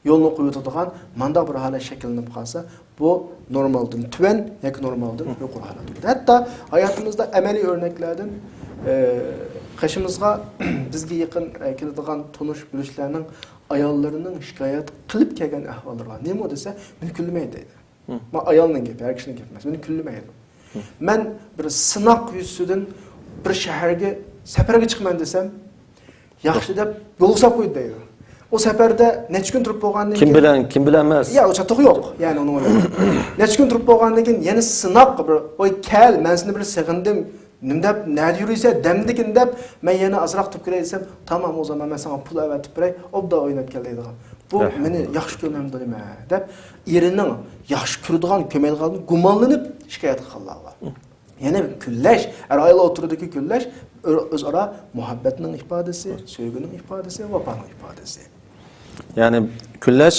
يولنى قويۇۋېتىدىغان مانداق بىر ھالەت شەكىللىنىپ قالسا، بۇ نورمالدىن تۆۋەن ياكى نورمالدىن يۇقىرى ھالەت بولىدۇ. ھەتتا ھاياتىمىزدا ئەمەلىي ئۆرنەكلەردىن، ئە، قېشىمىزغا بىزگە يېقىن، ئە، كېلىدىغان تونۇش بىلىشلەرنىڭ ئاياللىرىنىڭ شىكايەت قىلىپ كەلگەن ئەھۋاللىرى بار. نېمە دېسە، مېنى كۈنلىمەيدۇ دەيدۇ. ما ئايالنىڭ گېپى، ئەر كىشىنىڭ گېپى ئەمەس. مېنى كۈنلىمەيدۇ. مەن بىر سىناق يۈزىسىدىن بىر شەھەرگە سەپەرگە چىقىمەن دېسەم، ياخشى دەپ يولغا ساپ قويدى دەيدۇ. ئۇ سەپەردە نەچچە كۈن تۇرۇپ بولغاندىن كېيىن، كىم بىلەن، كىم بىلەن ئەمەس؟ يا، ئۇ چاتىقى يوق. يەنى ئۇنىڭ ئۆيىدە. نەچچە كۈن تۇرۇپ بولغاندىن كېيىن يەنە سىناق بىر، ۋاي كەل، مەن سېنى بىر سېغىندىم. نېمە دەپ، نەدە يۈرۈيسەن، دەمدىكىن دەپ، مەن يەنە ئازراق تۇرۇپ كېلەي دېسەم، تامام، ئۇ زامان مەن ساڭا پۇل ئەۋەتىپ بېرەي، ئوبدان ئويناپ كەل دەيدىغان. بۇ مېنى ياخشى كۆرمەمدۇ نېمە دەپ، ئېرىنىڭ ياخشى كۆرىدىغان، كۆرمەيدىغانلىقىنى گۇمانلىنىپ شىكايەت قىلغانلار بار. يەنە كۈنلەش، ئەر-ئايال ئوتتۇرىدىكى كۈنلەش ئۆ-، ئۆزئارا مۇھەببەتنىڭ ئىپادىسى، سۆيگۈنىڭ ئىپادىسى، ۋاپانىڭ ئىپادىسى. يەنى كۈنلەش،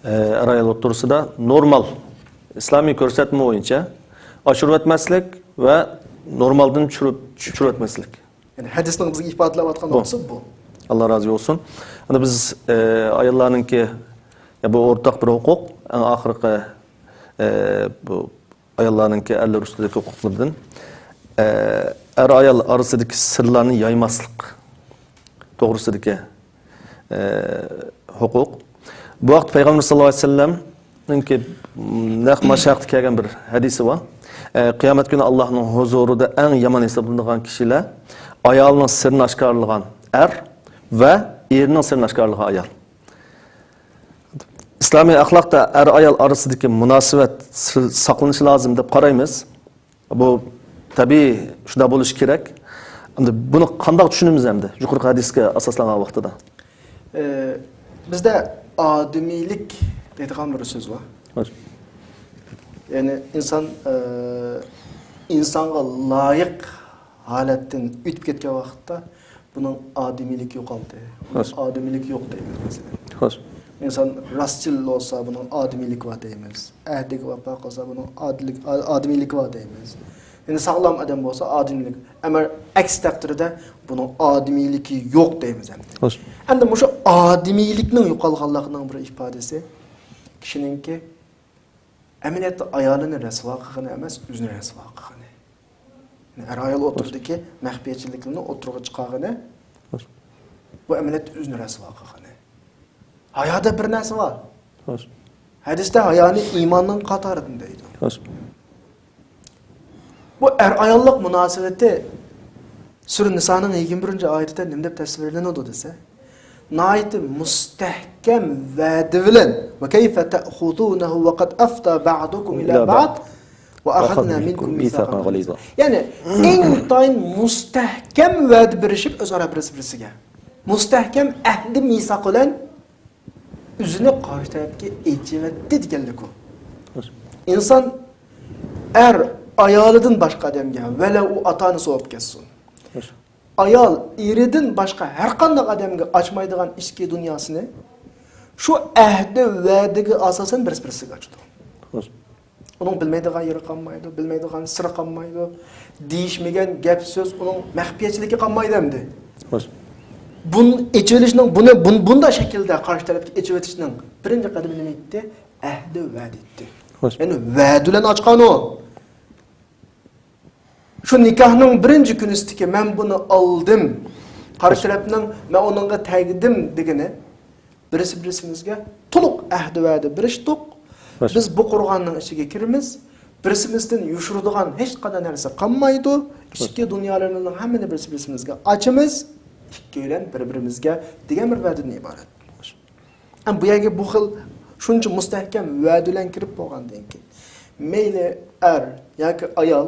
ئە، ئەر-ئايال ئوتتۇرىسىدا نورمال ئىسلامىي كۆرسەتمە بويىچە ئاشۇرۇۋەتمەسلىك ۋە نورمالدىن چۈشۈرۈپ، چۈشۈرۈۋەتمەسلىك. يەنى ھەدىسنىڭ بىزگە ئىپادىلەۋاتقان بۇ. نۇقتىسى بۇ. ئاللا رازى بولسۇن. ئەمدى بىز، ئە، ئاياللارنىڭكى، يا، بۇ ئورتاق بىر ھوقۇق، ئەڭ ئاخىرقى، ئە، بۇ ئاياللارنىڭكى ئەرلەر ئۈستىدىكى ھوقۇقلىرىدىن، ئە، ئەر-ئايال ئارىسىدىكى سىرلارنى يايماسلىق توغرىسىدىكى، ئە، ھوقۇق. بۇ ھەقتە پەيغەمبەر ساللاللاھۇ ئەلەيھى ۋەسەللەمنىڭكى نەق مانا شۇ ھەقتە كەلگەن بىر ھەدىسى بار. ئە، قىيامەت كۈنى ئاللانىڭ ھۇزۇرىدا ئەڭ يامان ھېسابلىنىدىغان كىشىلەر ئايالىنىڭ سىرىنى ئاشكارىلىغان ئەر ۋە ئېرىنىڭ سىرىنى ئاشكارىلىغان ئايال. ئىسلامىي ئەخلاقتا ئەر-ئايال ئارىسىدىكى مۇناسىۋەت سىر-، ساقلىنىشى لازىم دەپ قارايمىز. بۇ تەبىئىي شۇنداق بولۇشى كېرەك. ئەمدى بۇنى قانداق چۈشىنىمىز ئەمدى؟ يۇقىرىقى ھەدىسكە ئاساسلانغان ۋاقتىدا. ئە، بىزدە ئادىمىيلىك دەيدىغان بىر سۆز بار. خوش. يەنى ئىنسان، ئە، ئىنسانغا لايىق ھالەتتىن ئۆتۈپ كەتكەن ۋاقىتتا بۇنىڭ ئادىمىيلىكى يوقالدى. بۇنىڭ خوش. ئادىمىيلىكى يوق دەيمىز مەسىلەن. خوش. ئىنسان راستچىل بولسا، بۇنىڭ ئادىمىيلىكى بار دەيمىز. ئەھدىگە ۋاپا قىلسا، بۇنىڭ ئادىللىك-، ئا-، ئادىمىيلىكى بار دەيمىز. يەنى ساغلام ئادەم بولسا، ئادىمىيلىك. ئەمما ئەكس تەقدىردە، بۇنىڭ ئادىمىيلىكى يوق دەيمىز ئەمدى. خوش. ئەمدى مۇشۇ ئادىمىيلىكنىڭ يوقالغانلىقىنىڭ بىر ئىپادىسى كىشىنىڭكى ئەمەلىيەتتە ئايالىنى رەسۋا قىلغىنى ئەمەس، ئۆزىنى رەسۋا قىلغىنى. يەنى ئەر-ئايال ئوتتۇرىدىكى مەخپىيەتچىلىكنى ئوتتۇرىغا چىقارغىنى، بۇ ئەمەلىيەتتە ئۆزىنى رەسۋا قىلغىنى. ھايادا بىر نەرسە بار. ھەدىستە ھايانى ئىماننىڭ قاتارىدىن دەيدۇ. بۇ ئەر-ئاياللىق مۇناسىۋىتى سۈرە نىسانىڭ يىگىرمە بىرىنچى ئايىتىدە نېمە دەپ تەسۋىرلىنىدۇ دېسە، ناھايىتى مۇستەھكەم ۋەدە بىلەن، ۋە كەيفە تەخۇزۇنەھۇ ۋە قەد ئەفتا بەئدۇكۇم ئىلە بەئد ۋە ئەخەزنا مىنكۇم مىساقەن غەلىزا. يەنى ئىنتايىن مۇستەھكەم ۋەدە بېرىشىپ ئۆزئارا بىرسى بىرسىگە. مۇستەھكەم ئەھدى مىساق بىلەن ئۆزىنى قارشى تەرەپكە ئېچىۋەتتى دېگەنلىك ئۇ. ئىنسان ئەر ئايالىدىن باشقا ئادەمگە، ۋەلە ئۇ ئاتا-ئانىسى بولۇپ كەتسۇن، ئايال ئېرىدىن باشقا ھەر قانداق ئادەمگە ئاچمايدىغان ئىچكى دۇنياسىنى شۇ ئەھدى ۋەدىگە ئاساسەن بىرسى بىرسىگە ئاچىدۇ. ئۇنىڭ بىلمەيدىغان يېرى قالمايدۇ، بىلمەيدىغان سىرى قالمايدۇ. دېيىشمىگەن گەپ سۆز ئۇنىڭ مەخپىيەتچىلىكى قالمايدۇ ئەمدى. بۇنى ئېچىۋېلىشنىڭ، بۇنى بۇن-، بۇنداق شەكىلدە قارشى تەرەپكە ئېچىۋېتىشنىڭ بىرىنچى قەدىمى نېمە ئىدى؟ ئەھدى ۋەدە ئىدى. يەنى ۋەدە بىلەن ئاچقان ئۇ. شۇ نىكاھنىڭ بىرىنچى كۈنىسىدىكى مەن بۇنى ئالدىم، قارشى تەرەپنىڭ مەن ئۇنىڭغا تەگدىم دېگىنى، بىرسى بىرسىمىزگە تولۇق ئەھدى ۋەدە بېرىشتۇق. بىز بۇ قورغاننىڭ ئىچىگە كىرىمىز، بىرسىمىزدىن يوشۇرىدىغان ھېچقانداق نەرسە قالمايدۇ. ئىچكى دۇنيالىرىمىزنىڭ ھەممىنى بىرسى بىرسىمىزگە ئاچىمىز، ئىككىيلەن بىر-بىرىمىزگە دېگەن بىر ۋەدىدىن ئىبارەت. ئەم، بۇ يەرگە بۇ خىل شۇنچە مۇستەھكەم ۋەدە بىلەن كىرىپ بولغاندىن كېيىن، مەيلى ئەر ياكى ئايال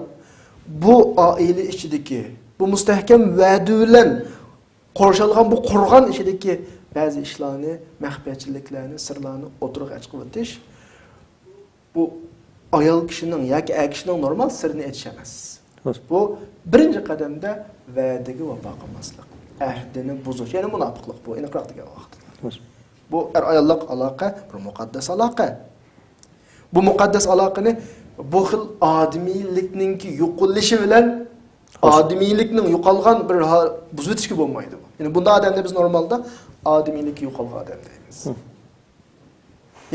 بۇ ئائىلە ئىچىدىكى بۇ مۇستەھكەم ۋەدە بىلەن قورشالغان بۇ قورغان ئىچىدىكى بەزى ئىشلارنى، مەخپىيەتچىلىكلەرنى، سىرلارنى ئوتتۇرىغا چىقىۋېتىش، بۇ ئايال كىشىنىڭ ياكى ئەر كىشىنىڭ نورمال سىرىنى ئېچىش ئەمەس. بۇ بىرىنچى قەدەمدە ۋەدىگە ۋاپا قىلماسلىق، ئەھدىنى بۇزۇش، يەنى مۇناپىقلىق بۇ، ئېنىقراق دېگەن ۋاقىتتا. بۇ ئەر-ئاياللىق ئالاقە بىر مۇقەددەس ئالاقە. بۇ مۇقەددەس ئالاقىنى بۇ خىل ئادىمىيلىكنىڭكى يوقىلىشى بىلەن ئادىمىيلىكنىڭ يوقالغان بىر ھال بۇزۇۋېتىشكە بولمايدۇ. يەنى بۇنداق ئادەمنى بىز نورمالدا ئادىمىيلىكى يوقالغان ئادەم دەيمىز.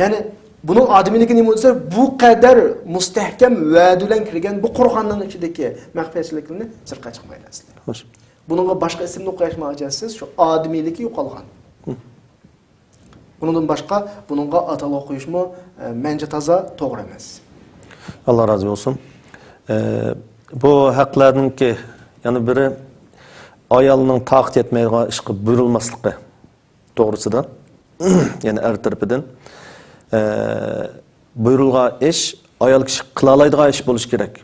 يەنى بۇنىڭ ئادىمىيلىكى نېمە دېسە، بۇ قەدەر مۇستەھكەم ۋەدە بىلەن كىرگەن بۇ قورغاننىڭ ئىچىدىكى مەخپىيەتچىلىكلىرىنى سىرتقا چىقمايدۇ ئەسلى. بۇنىڭغا باشقا ئىسىمنى قويۇشمايچە سىز، شۇ ئادىمىيلىكى يوقالغان. ئۇنىڭدىن باشقا بۇنىڭغا ئاتالغۇ قويۇشمۇ، ئە، مەنچە تازا توغرا ئەمەس. ئاللا رازى بولسۇن. ئە، بۇ ھەقلەرنىڭكى يەنە بىرى ئايالنىڭ تاقىتى يەتمەيدىغان ئىشقا بۇيرۇلماسلىقى توغرىسىدا. يەنى ئەر تەرىپىدىن، ئە، بۇيرۇلغان ئىش ئايال كىشى قىلالايدىغان ئىش بولۇشى كېرەك.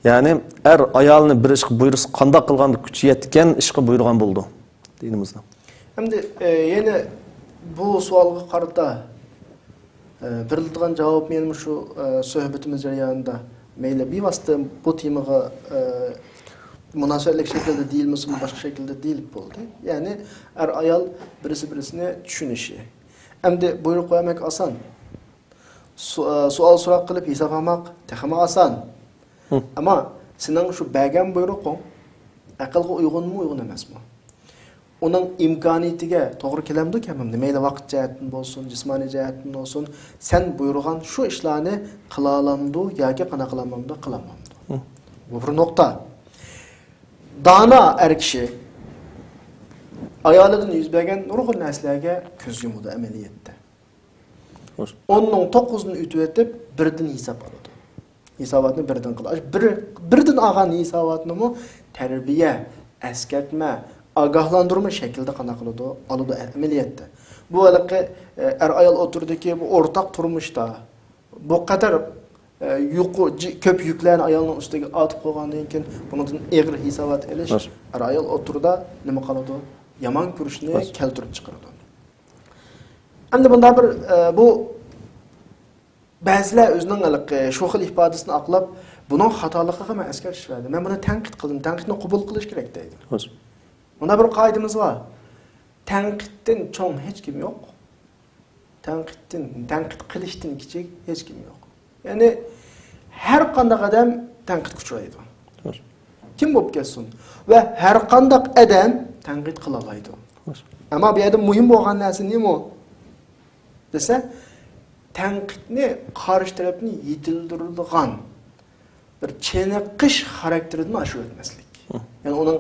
يەنى ئەر ئايالنى بىر ئىشقا بۇيرۇسا، قانداق قىلغاندا كۈچى يەتكەن ئىشقا بۇيرۇغان بولىدۇ دىنىمىزدا. ئەمدى، ئە، يەنە بۇ سوئالغا قارىتا، ئە، بېرىلىدىغان جاۋاب يەنە شۇ، ئە، سۆھبىتىمىز جەريانىدا مەيلى بىۋاسىتە بۇ تېمىغا، ئە، مۇناسىۋەتلىك شەكىلدە دېيىلمىسىمۇ، باشقا شەكىلدە دېيىلىپ بولدى. يەنى ئەر-ئايال بىرسى-بىرسىنى چۈشىنىشى. ئەمدى بۇيرۇق بەرمەك ئاسان. سو-، ئە، سوئال-سوراق قىلىپ ھېساب ئالماق تېخىمۇ ئاسان. ئەمما سېنىڭ شۇ بەرگەن بۇيرۇقۇڭ ئەقىلگە ئۇيغۇنمۇ، ئۇيغۇن ئەمەسمۇ؟ ئۇنىڭ ئىمكانىيىتىگە توغرا كېلەمدۇ، كەلمەمدۇ؟ مەيلى ۋاقىت جەھەتتىن بولسۇن، جىسمانىي جەھەتتىن بولسۇن، سەن بۇيرۇغان شۇ ئىشلارنى قىلالامدۇ ياكى قانداق قىلالمامدۇ، قىلالمامدۇ؟ بۇ بىر نۇقتا. دانا ئەر كىشى ئايالىدىن يۈز بەرگەن نۇرغۇن نەرسىلەرگە كۆز يۇمىدۇ ئەمەلىيەتتە. ئوننىڭ توققۇزىنى ئۆتۈۋېتىپ، بىردىن ھېساب ئالىدۇ. ھېساباتنى بىردىن قىلىدۇ. بىر، بىردىن ئالغان ھېساباتنىمۇ تەربىيە، ئەسكەرتمە، ئاگاھلاندۇرما شەكلىدە قانداق قىلىدۇ؟ ئالىدۇ ئەمەلىيەتتە. بۇ ھېلىقى، ئە، ئەر-ئايال ئوتتۇرىدىكى بۇ ئورتاق تۇرمۇشتا بۇ قەدەر، ئە، يۇقى-، جى-، كۆپ يۈكلەرنى ئايالنىڭ ئۈستىگە ئارتىپ قويغاندىن كېيىن، بۇنىڭدىن ئېغىر ھېسابات ئېلىش ئەر-ئايال ئوتتۇرىدا نېمە قىلىدۇ؟ يامان كۆرۈشنى كەلتۈرۈپ چىقىرىدۇ. ئەمدى بۇنداق بىر، ئە، بۇ بەزىلەر ئۆزىنىڭ ھېلىقى شۇ خىل ئىپادىسىنى ئاقلاپ، بۇنىڭ خاتالىقىغا مەن ئەسكەرتىش بەردىم. مەن بۇنى تەنقىد قىلدىم، تەنقىدنى قوبۇل قىلىش كېرەك دەيدۇ. مۇنداق بىر قائىدىمىز بار. تەنقىدتىن چوڭ ھېچكىم يوق. تەنقىدتىن، تەنقىد قىلىشتىن كىچىك ھېچكىم يوق. يەنى ھەر قانداق ئادەم تەنقىدكە ئۇچرايدۇ. كىم بولۇپ كەتسۇن. ۋە ھەر قانداق ئادەم تەنقىد قىلالايدۇ. ئەمما بۇ يەردە مۇھىم بولغان نەرسە نېمە دېسە، تەنقىدنى قارشى تەرەپنى يېتىلدۈرىدىغان بىر چېنىقىش خاراكتېرىدىن ئاشۇرۇپ ئۆتمەسلىك. يەنى ئۇنىڭ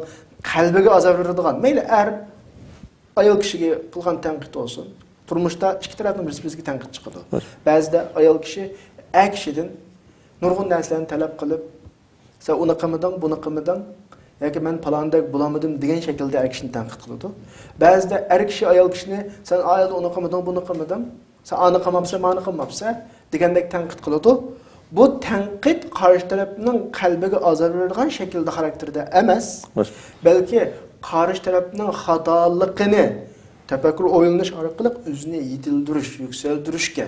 قەلبىگە ئازار بېرىدىغان، مەيلى ئەر ئايال كىشىگە قىلغان تەنقىد بولسۇن، تۇرمۇشتا ئىككى تەرەپنىڭ بىرسى بىرسىگە تەنقىد چىقىدۇ. بەزىدە ئايال كىشى ئەر كىشىدىن نۇرغۇن نەرسىلەرنى تەلەپ قىلىپ، سەن ئۇنى قىلمىدىڭ، بۇنى قىلمىدىڭ، ياكى مەن پالاندەك بولالمىدىم دېگەن شەكىلدە ئەر كىشىنى تەنقىد قىلىدۇ. بەزىدە ئەر كىشى ئايال كىشىنى، سەن ئايالدا ئۇنى قىلمىدىڭ، بۇنى قىلمىدىڭ، سەن ئانى قىلماپسەن، مانى قىلماپسەن دېگەندەك تەنقىد قىلىدۇ. بۇ تەنقىد قارشى تەرەپنىڭ قەلبىگە ئازار بېرىدىغان شەكىلدە، خاراكتېردا ئەمەس، بەلكى قارشى تەرەپنىڭ خاتالىقىنى، تەپەككۇر ئويلىنىش ئارقىلىق ئۆزىنى يېتىلدۈرۈش، يۈكسەلدۈرۈشكە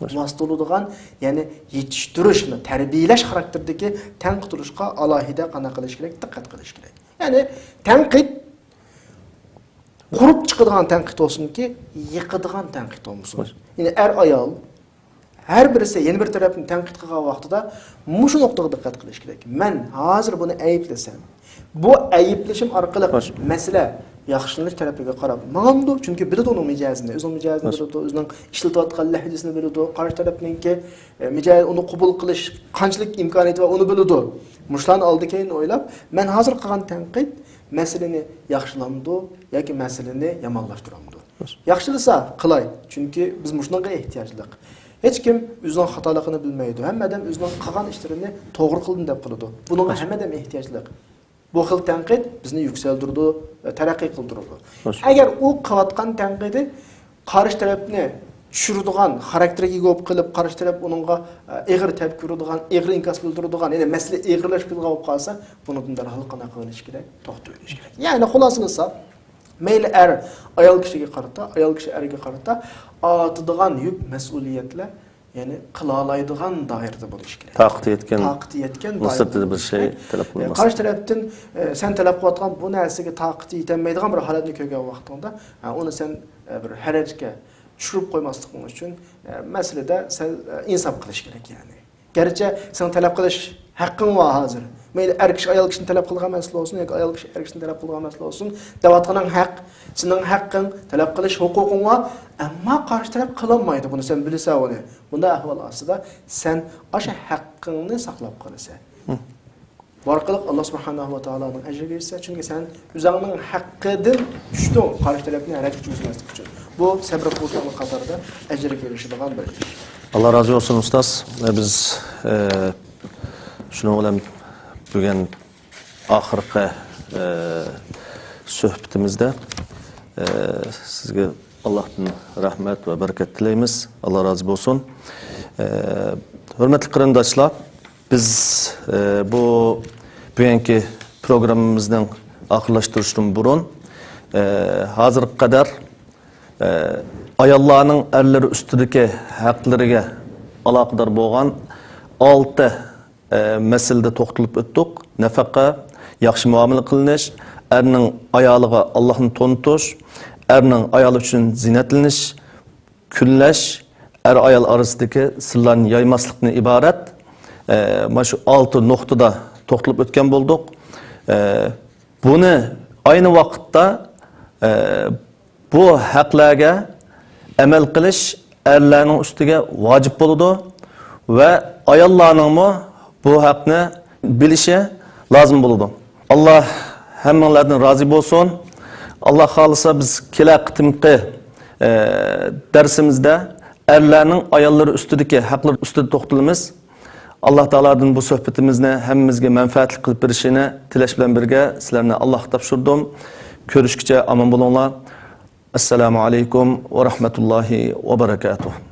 ۋاسىتە بولىدىغان، يەنى يېتىشتۈرۈش، تەربىيەلەش خاراكتېرىدىكى تەنقىد قىلىشقا ئالاھىدە قانداق قىلىش كېرەك؟ دىققەت قىلىش كېرەك. يەنى تەنقىد قۇرۇپ چىقىدىغان تەنقىد بولسۇنكى، يىقىدىغان تەنقىد بولمىسۇن. يەنى ئەر-ئايال ھەر بىرسى يەنە بىر تەرەپنى تەنقىد قىلغان ۋاقتىدا مۇشۇ نۇقتىغا دىققەت قىلىش كېرەك. مەن ھازىر بۇنى ئەيىبلىسەم، بۇ ئەيىبلىشىم ئارقىلىق مەسىلە ياخشىلىنىش تەرىپىگە قاراپ ماڭامدۇ؟ چۈنكى بىلىدۇ ئۇنىڭ مىجەزىنى، ئۆزىنىڭ مىجەزىنى بىلىدۇ، ئۆزىنىڭ ئىشلىتىۋاتقان لەھجىسىنى بىلىدۇ، قارشى تەرەپنىڭكى، ئە، مىجەزى، ئۇنى قوبۇل قىلىش قانچىلىك ئىمكانىيىتى بار، ئۇنى بىلىدۇ. مۇشۇلارنى ئالدى كەينىدىن ئويلاپ، مەن ھازىر قىلغان تەنقىد مەسىلىنى ياخشىلامدۇ ياكى مەسىلىنى يامانلاشتۇرامدۇ؟ ياخشىلىسا قىلاي، چۈنكى بىز مۇشۇنىڭغا ئېھتىياجلىق. ھېچكىم ئۆزىنىڭ خاتالىقىنى بىلمەيدۇ. ھەممە ئادەم ئۆزىنىڭ قىلغان ئىشلىرىنى توغرا قىلدىم دەپ قىلىدۇ. بۇنىڭغا ھەممە ئادەم ئېھتىياجلىق. بۇ خىل تەنقىد بىزنى يۈكسەلدۈرىدۇ، تەرەققىي قىلدۇرىدۇ. ئەگەر ئۇ قىلىۋاتقان تەنقىدى قارشى تەرەپنى چۈشۈرىدىغان، خاراكتېرىگە ئىگە بولۇپ قېلىپ، قارشى تەرەپ ئۇنىڭغا، ئە، ئېغىر تەپكۈر ئۇرىدىغان، ئېغىر ئىنكاس بىلدۈرىدىغان، يەنى مەسىلە ئېغىرلىشىپ كېتىدىغان بولۇپ قالسا، بۇنىڭدىن دەرھال قانداق قىلىۋېلىش كېرەك؟ توختىتىۋېلىش كېرەك. يەنى خۇلاسىلىساق، مەيلى ئەر ئايال كىشىگە قارىتا، ئايال كىشى ئەرگە قارىتا ئارتىدىغان يۈك، مەسئۇلىيەتلەر، يەنى قىلالايدىغان دائىرىدە بولۇشى كېرەك. تاقىتى يەتكەن، تاقىتى يەتكەن نۇسرەتتە دائىرىدە بىر بولۇشى شەي كېرەك. تەلەپ ئە، قىلماس. قارشى تەرەپتىن، ئە، سەن تەلەپ قىلىۋاتقان بۇ نەرسىگە تاقىتى يېتەلمەيدىغان بىر ھالەتنى كۆرگەن ۋاقتىڭدا، ئە، ئۇنى سەن، ئە، بىر ھەرەجگە چۈشۈرۈپ قويماسلىقىڭ ئۈچۈن، ئە، مەسىلىدە سەل، ئە، ئىنساپ قىلىش كېرەك، يەنى. گەرچە سېنىڭ تەلەپ قىلىش ھەققىڭ بار ھازىر. مەيلى ئەر كىشى ئايال كىشىنى تەلەپ قىلىدىغان مەسىلە بولسۇن ياكى ئايال كىشى ئەر كىشىنى تەلەپ قىلىدىغان مەسىلە بولسۇن، دەۋاتقىنىڭ ھەق، سېنىڭ ھەققىڭ، تەلەپ قىلىش ھوقۇقۇڭ بار. ئەمما قارشى تەرەپ قىلالمايدۇ بۇنى، سەن بىلىسەن ئۇنى. بۇنداق ئەھۋال ئاستىدا سەن ئاشۇ ھەققىڭنى ساقلاپ قالىسەن. ھە. بۇ ئارقىلىق ئاللا سۇبھانەھۇ ۋە تائالانىڭ ئەجرىگە ئېرىشىسەن. چۈنكى سەن ئۆزۈڭنىڭ ھەققىدىن چۈشتۈڭ، قارشى تەرەپنى ھەرەجگە چۈشۈرمەسلىك ئۈچۈن. بۇ سەبرى بۇزۇقلۇق قاتارىدا ئەجىرگە ئېرىشىدىغان بىر ئىش. ئاللا رازى بولسۇن، ئۇستاز. ئە، بىز، ئە، شۇنىڭ بىلەن بۈگۈن ئاخىرقى، ئە، سۆھبىتىمىزدە، ئە، سىزگە ئاللاھتىن رەھمەت ۋە بەرىكەت تىلەيمىز. ئاللا رازى بولسۇن. ئە، ھۆرمەتلىك قېرىنداشلار، بىز، ئە، بۇ بۈگۈنكى پروگراممىمىزنىڭ ئاخىرلاشتۇرۇشىدىن بۇرۇن، ئە، ھازىرغا قەدەر، ئە، ئاياللارنىڭ ئەرلىرى ئۈستىدىكى ھەقلىرىگە ئالاقىدار بولغان ئالتە، ئە، مەسىلىدە توختىلىپ ئۆتتۇق. نەپەقە، ياخشى مۇئامىلە قىلىنىش، ئەرنىڭ ئايالىغا ئاللاھنى تونۇتۇش، ئەرنىڭ ئايالى ئۈچۈن زىننەتلىنىش، كۈنلەش، ئەر-ئايال ئارىسىدىكى سىرلارنى يايماسلىقتىن ئىبارەت، ئە، مانا شۇ ئالتە نۇقتىدا توختىلىپ ئۆتكەن بولدۇق. ئە، بۇنى ئاينى ۋاقىتتا، ئە، بۇ ھەقلەرگە ئەمەل قىلىش ئەرلەرنىڭ ئۈستىگە ۋاجىپ بولىدۇ ۋە ئاياللارنىڭمۇ بۇ ھەقنى بىلىشى لازىم بولىدۇ. ئاللا ھەممىڭلاردىن رازى بولسۇن. ئاللا خالىسا، بىز كېلەر قېتىمقى، ئە، دەرسىمىزدە ئەرلەرنىڭ ئاياللىرى ئۈستىدىكى ھەقلىرى ئۈستىدە توختىلىمىز. ئاللا تائالادىن بۇ سۆھبىتىمىزنى ھەممىمىزگە مەنپەئەتلىك قىلىپ بېرىشىنى تىلەش بىلەن بىرگە، سىلەرنى ئاللاغا تاپشۇردۇم. كۆرۈشكىچە ئامان بولۇڭلار. ئەسسالامۇ ئەلەيكۇم ۋە رەھمەتۇللاھى ۋە بەرەكاتۇھ.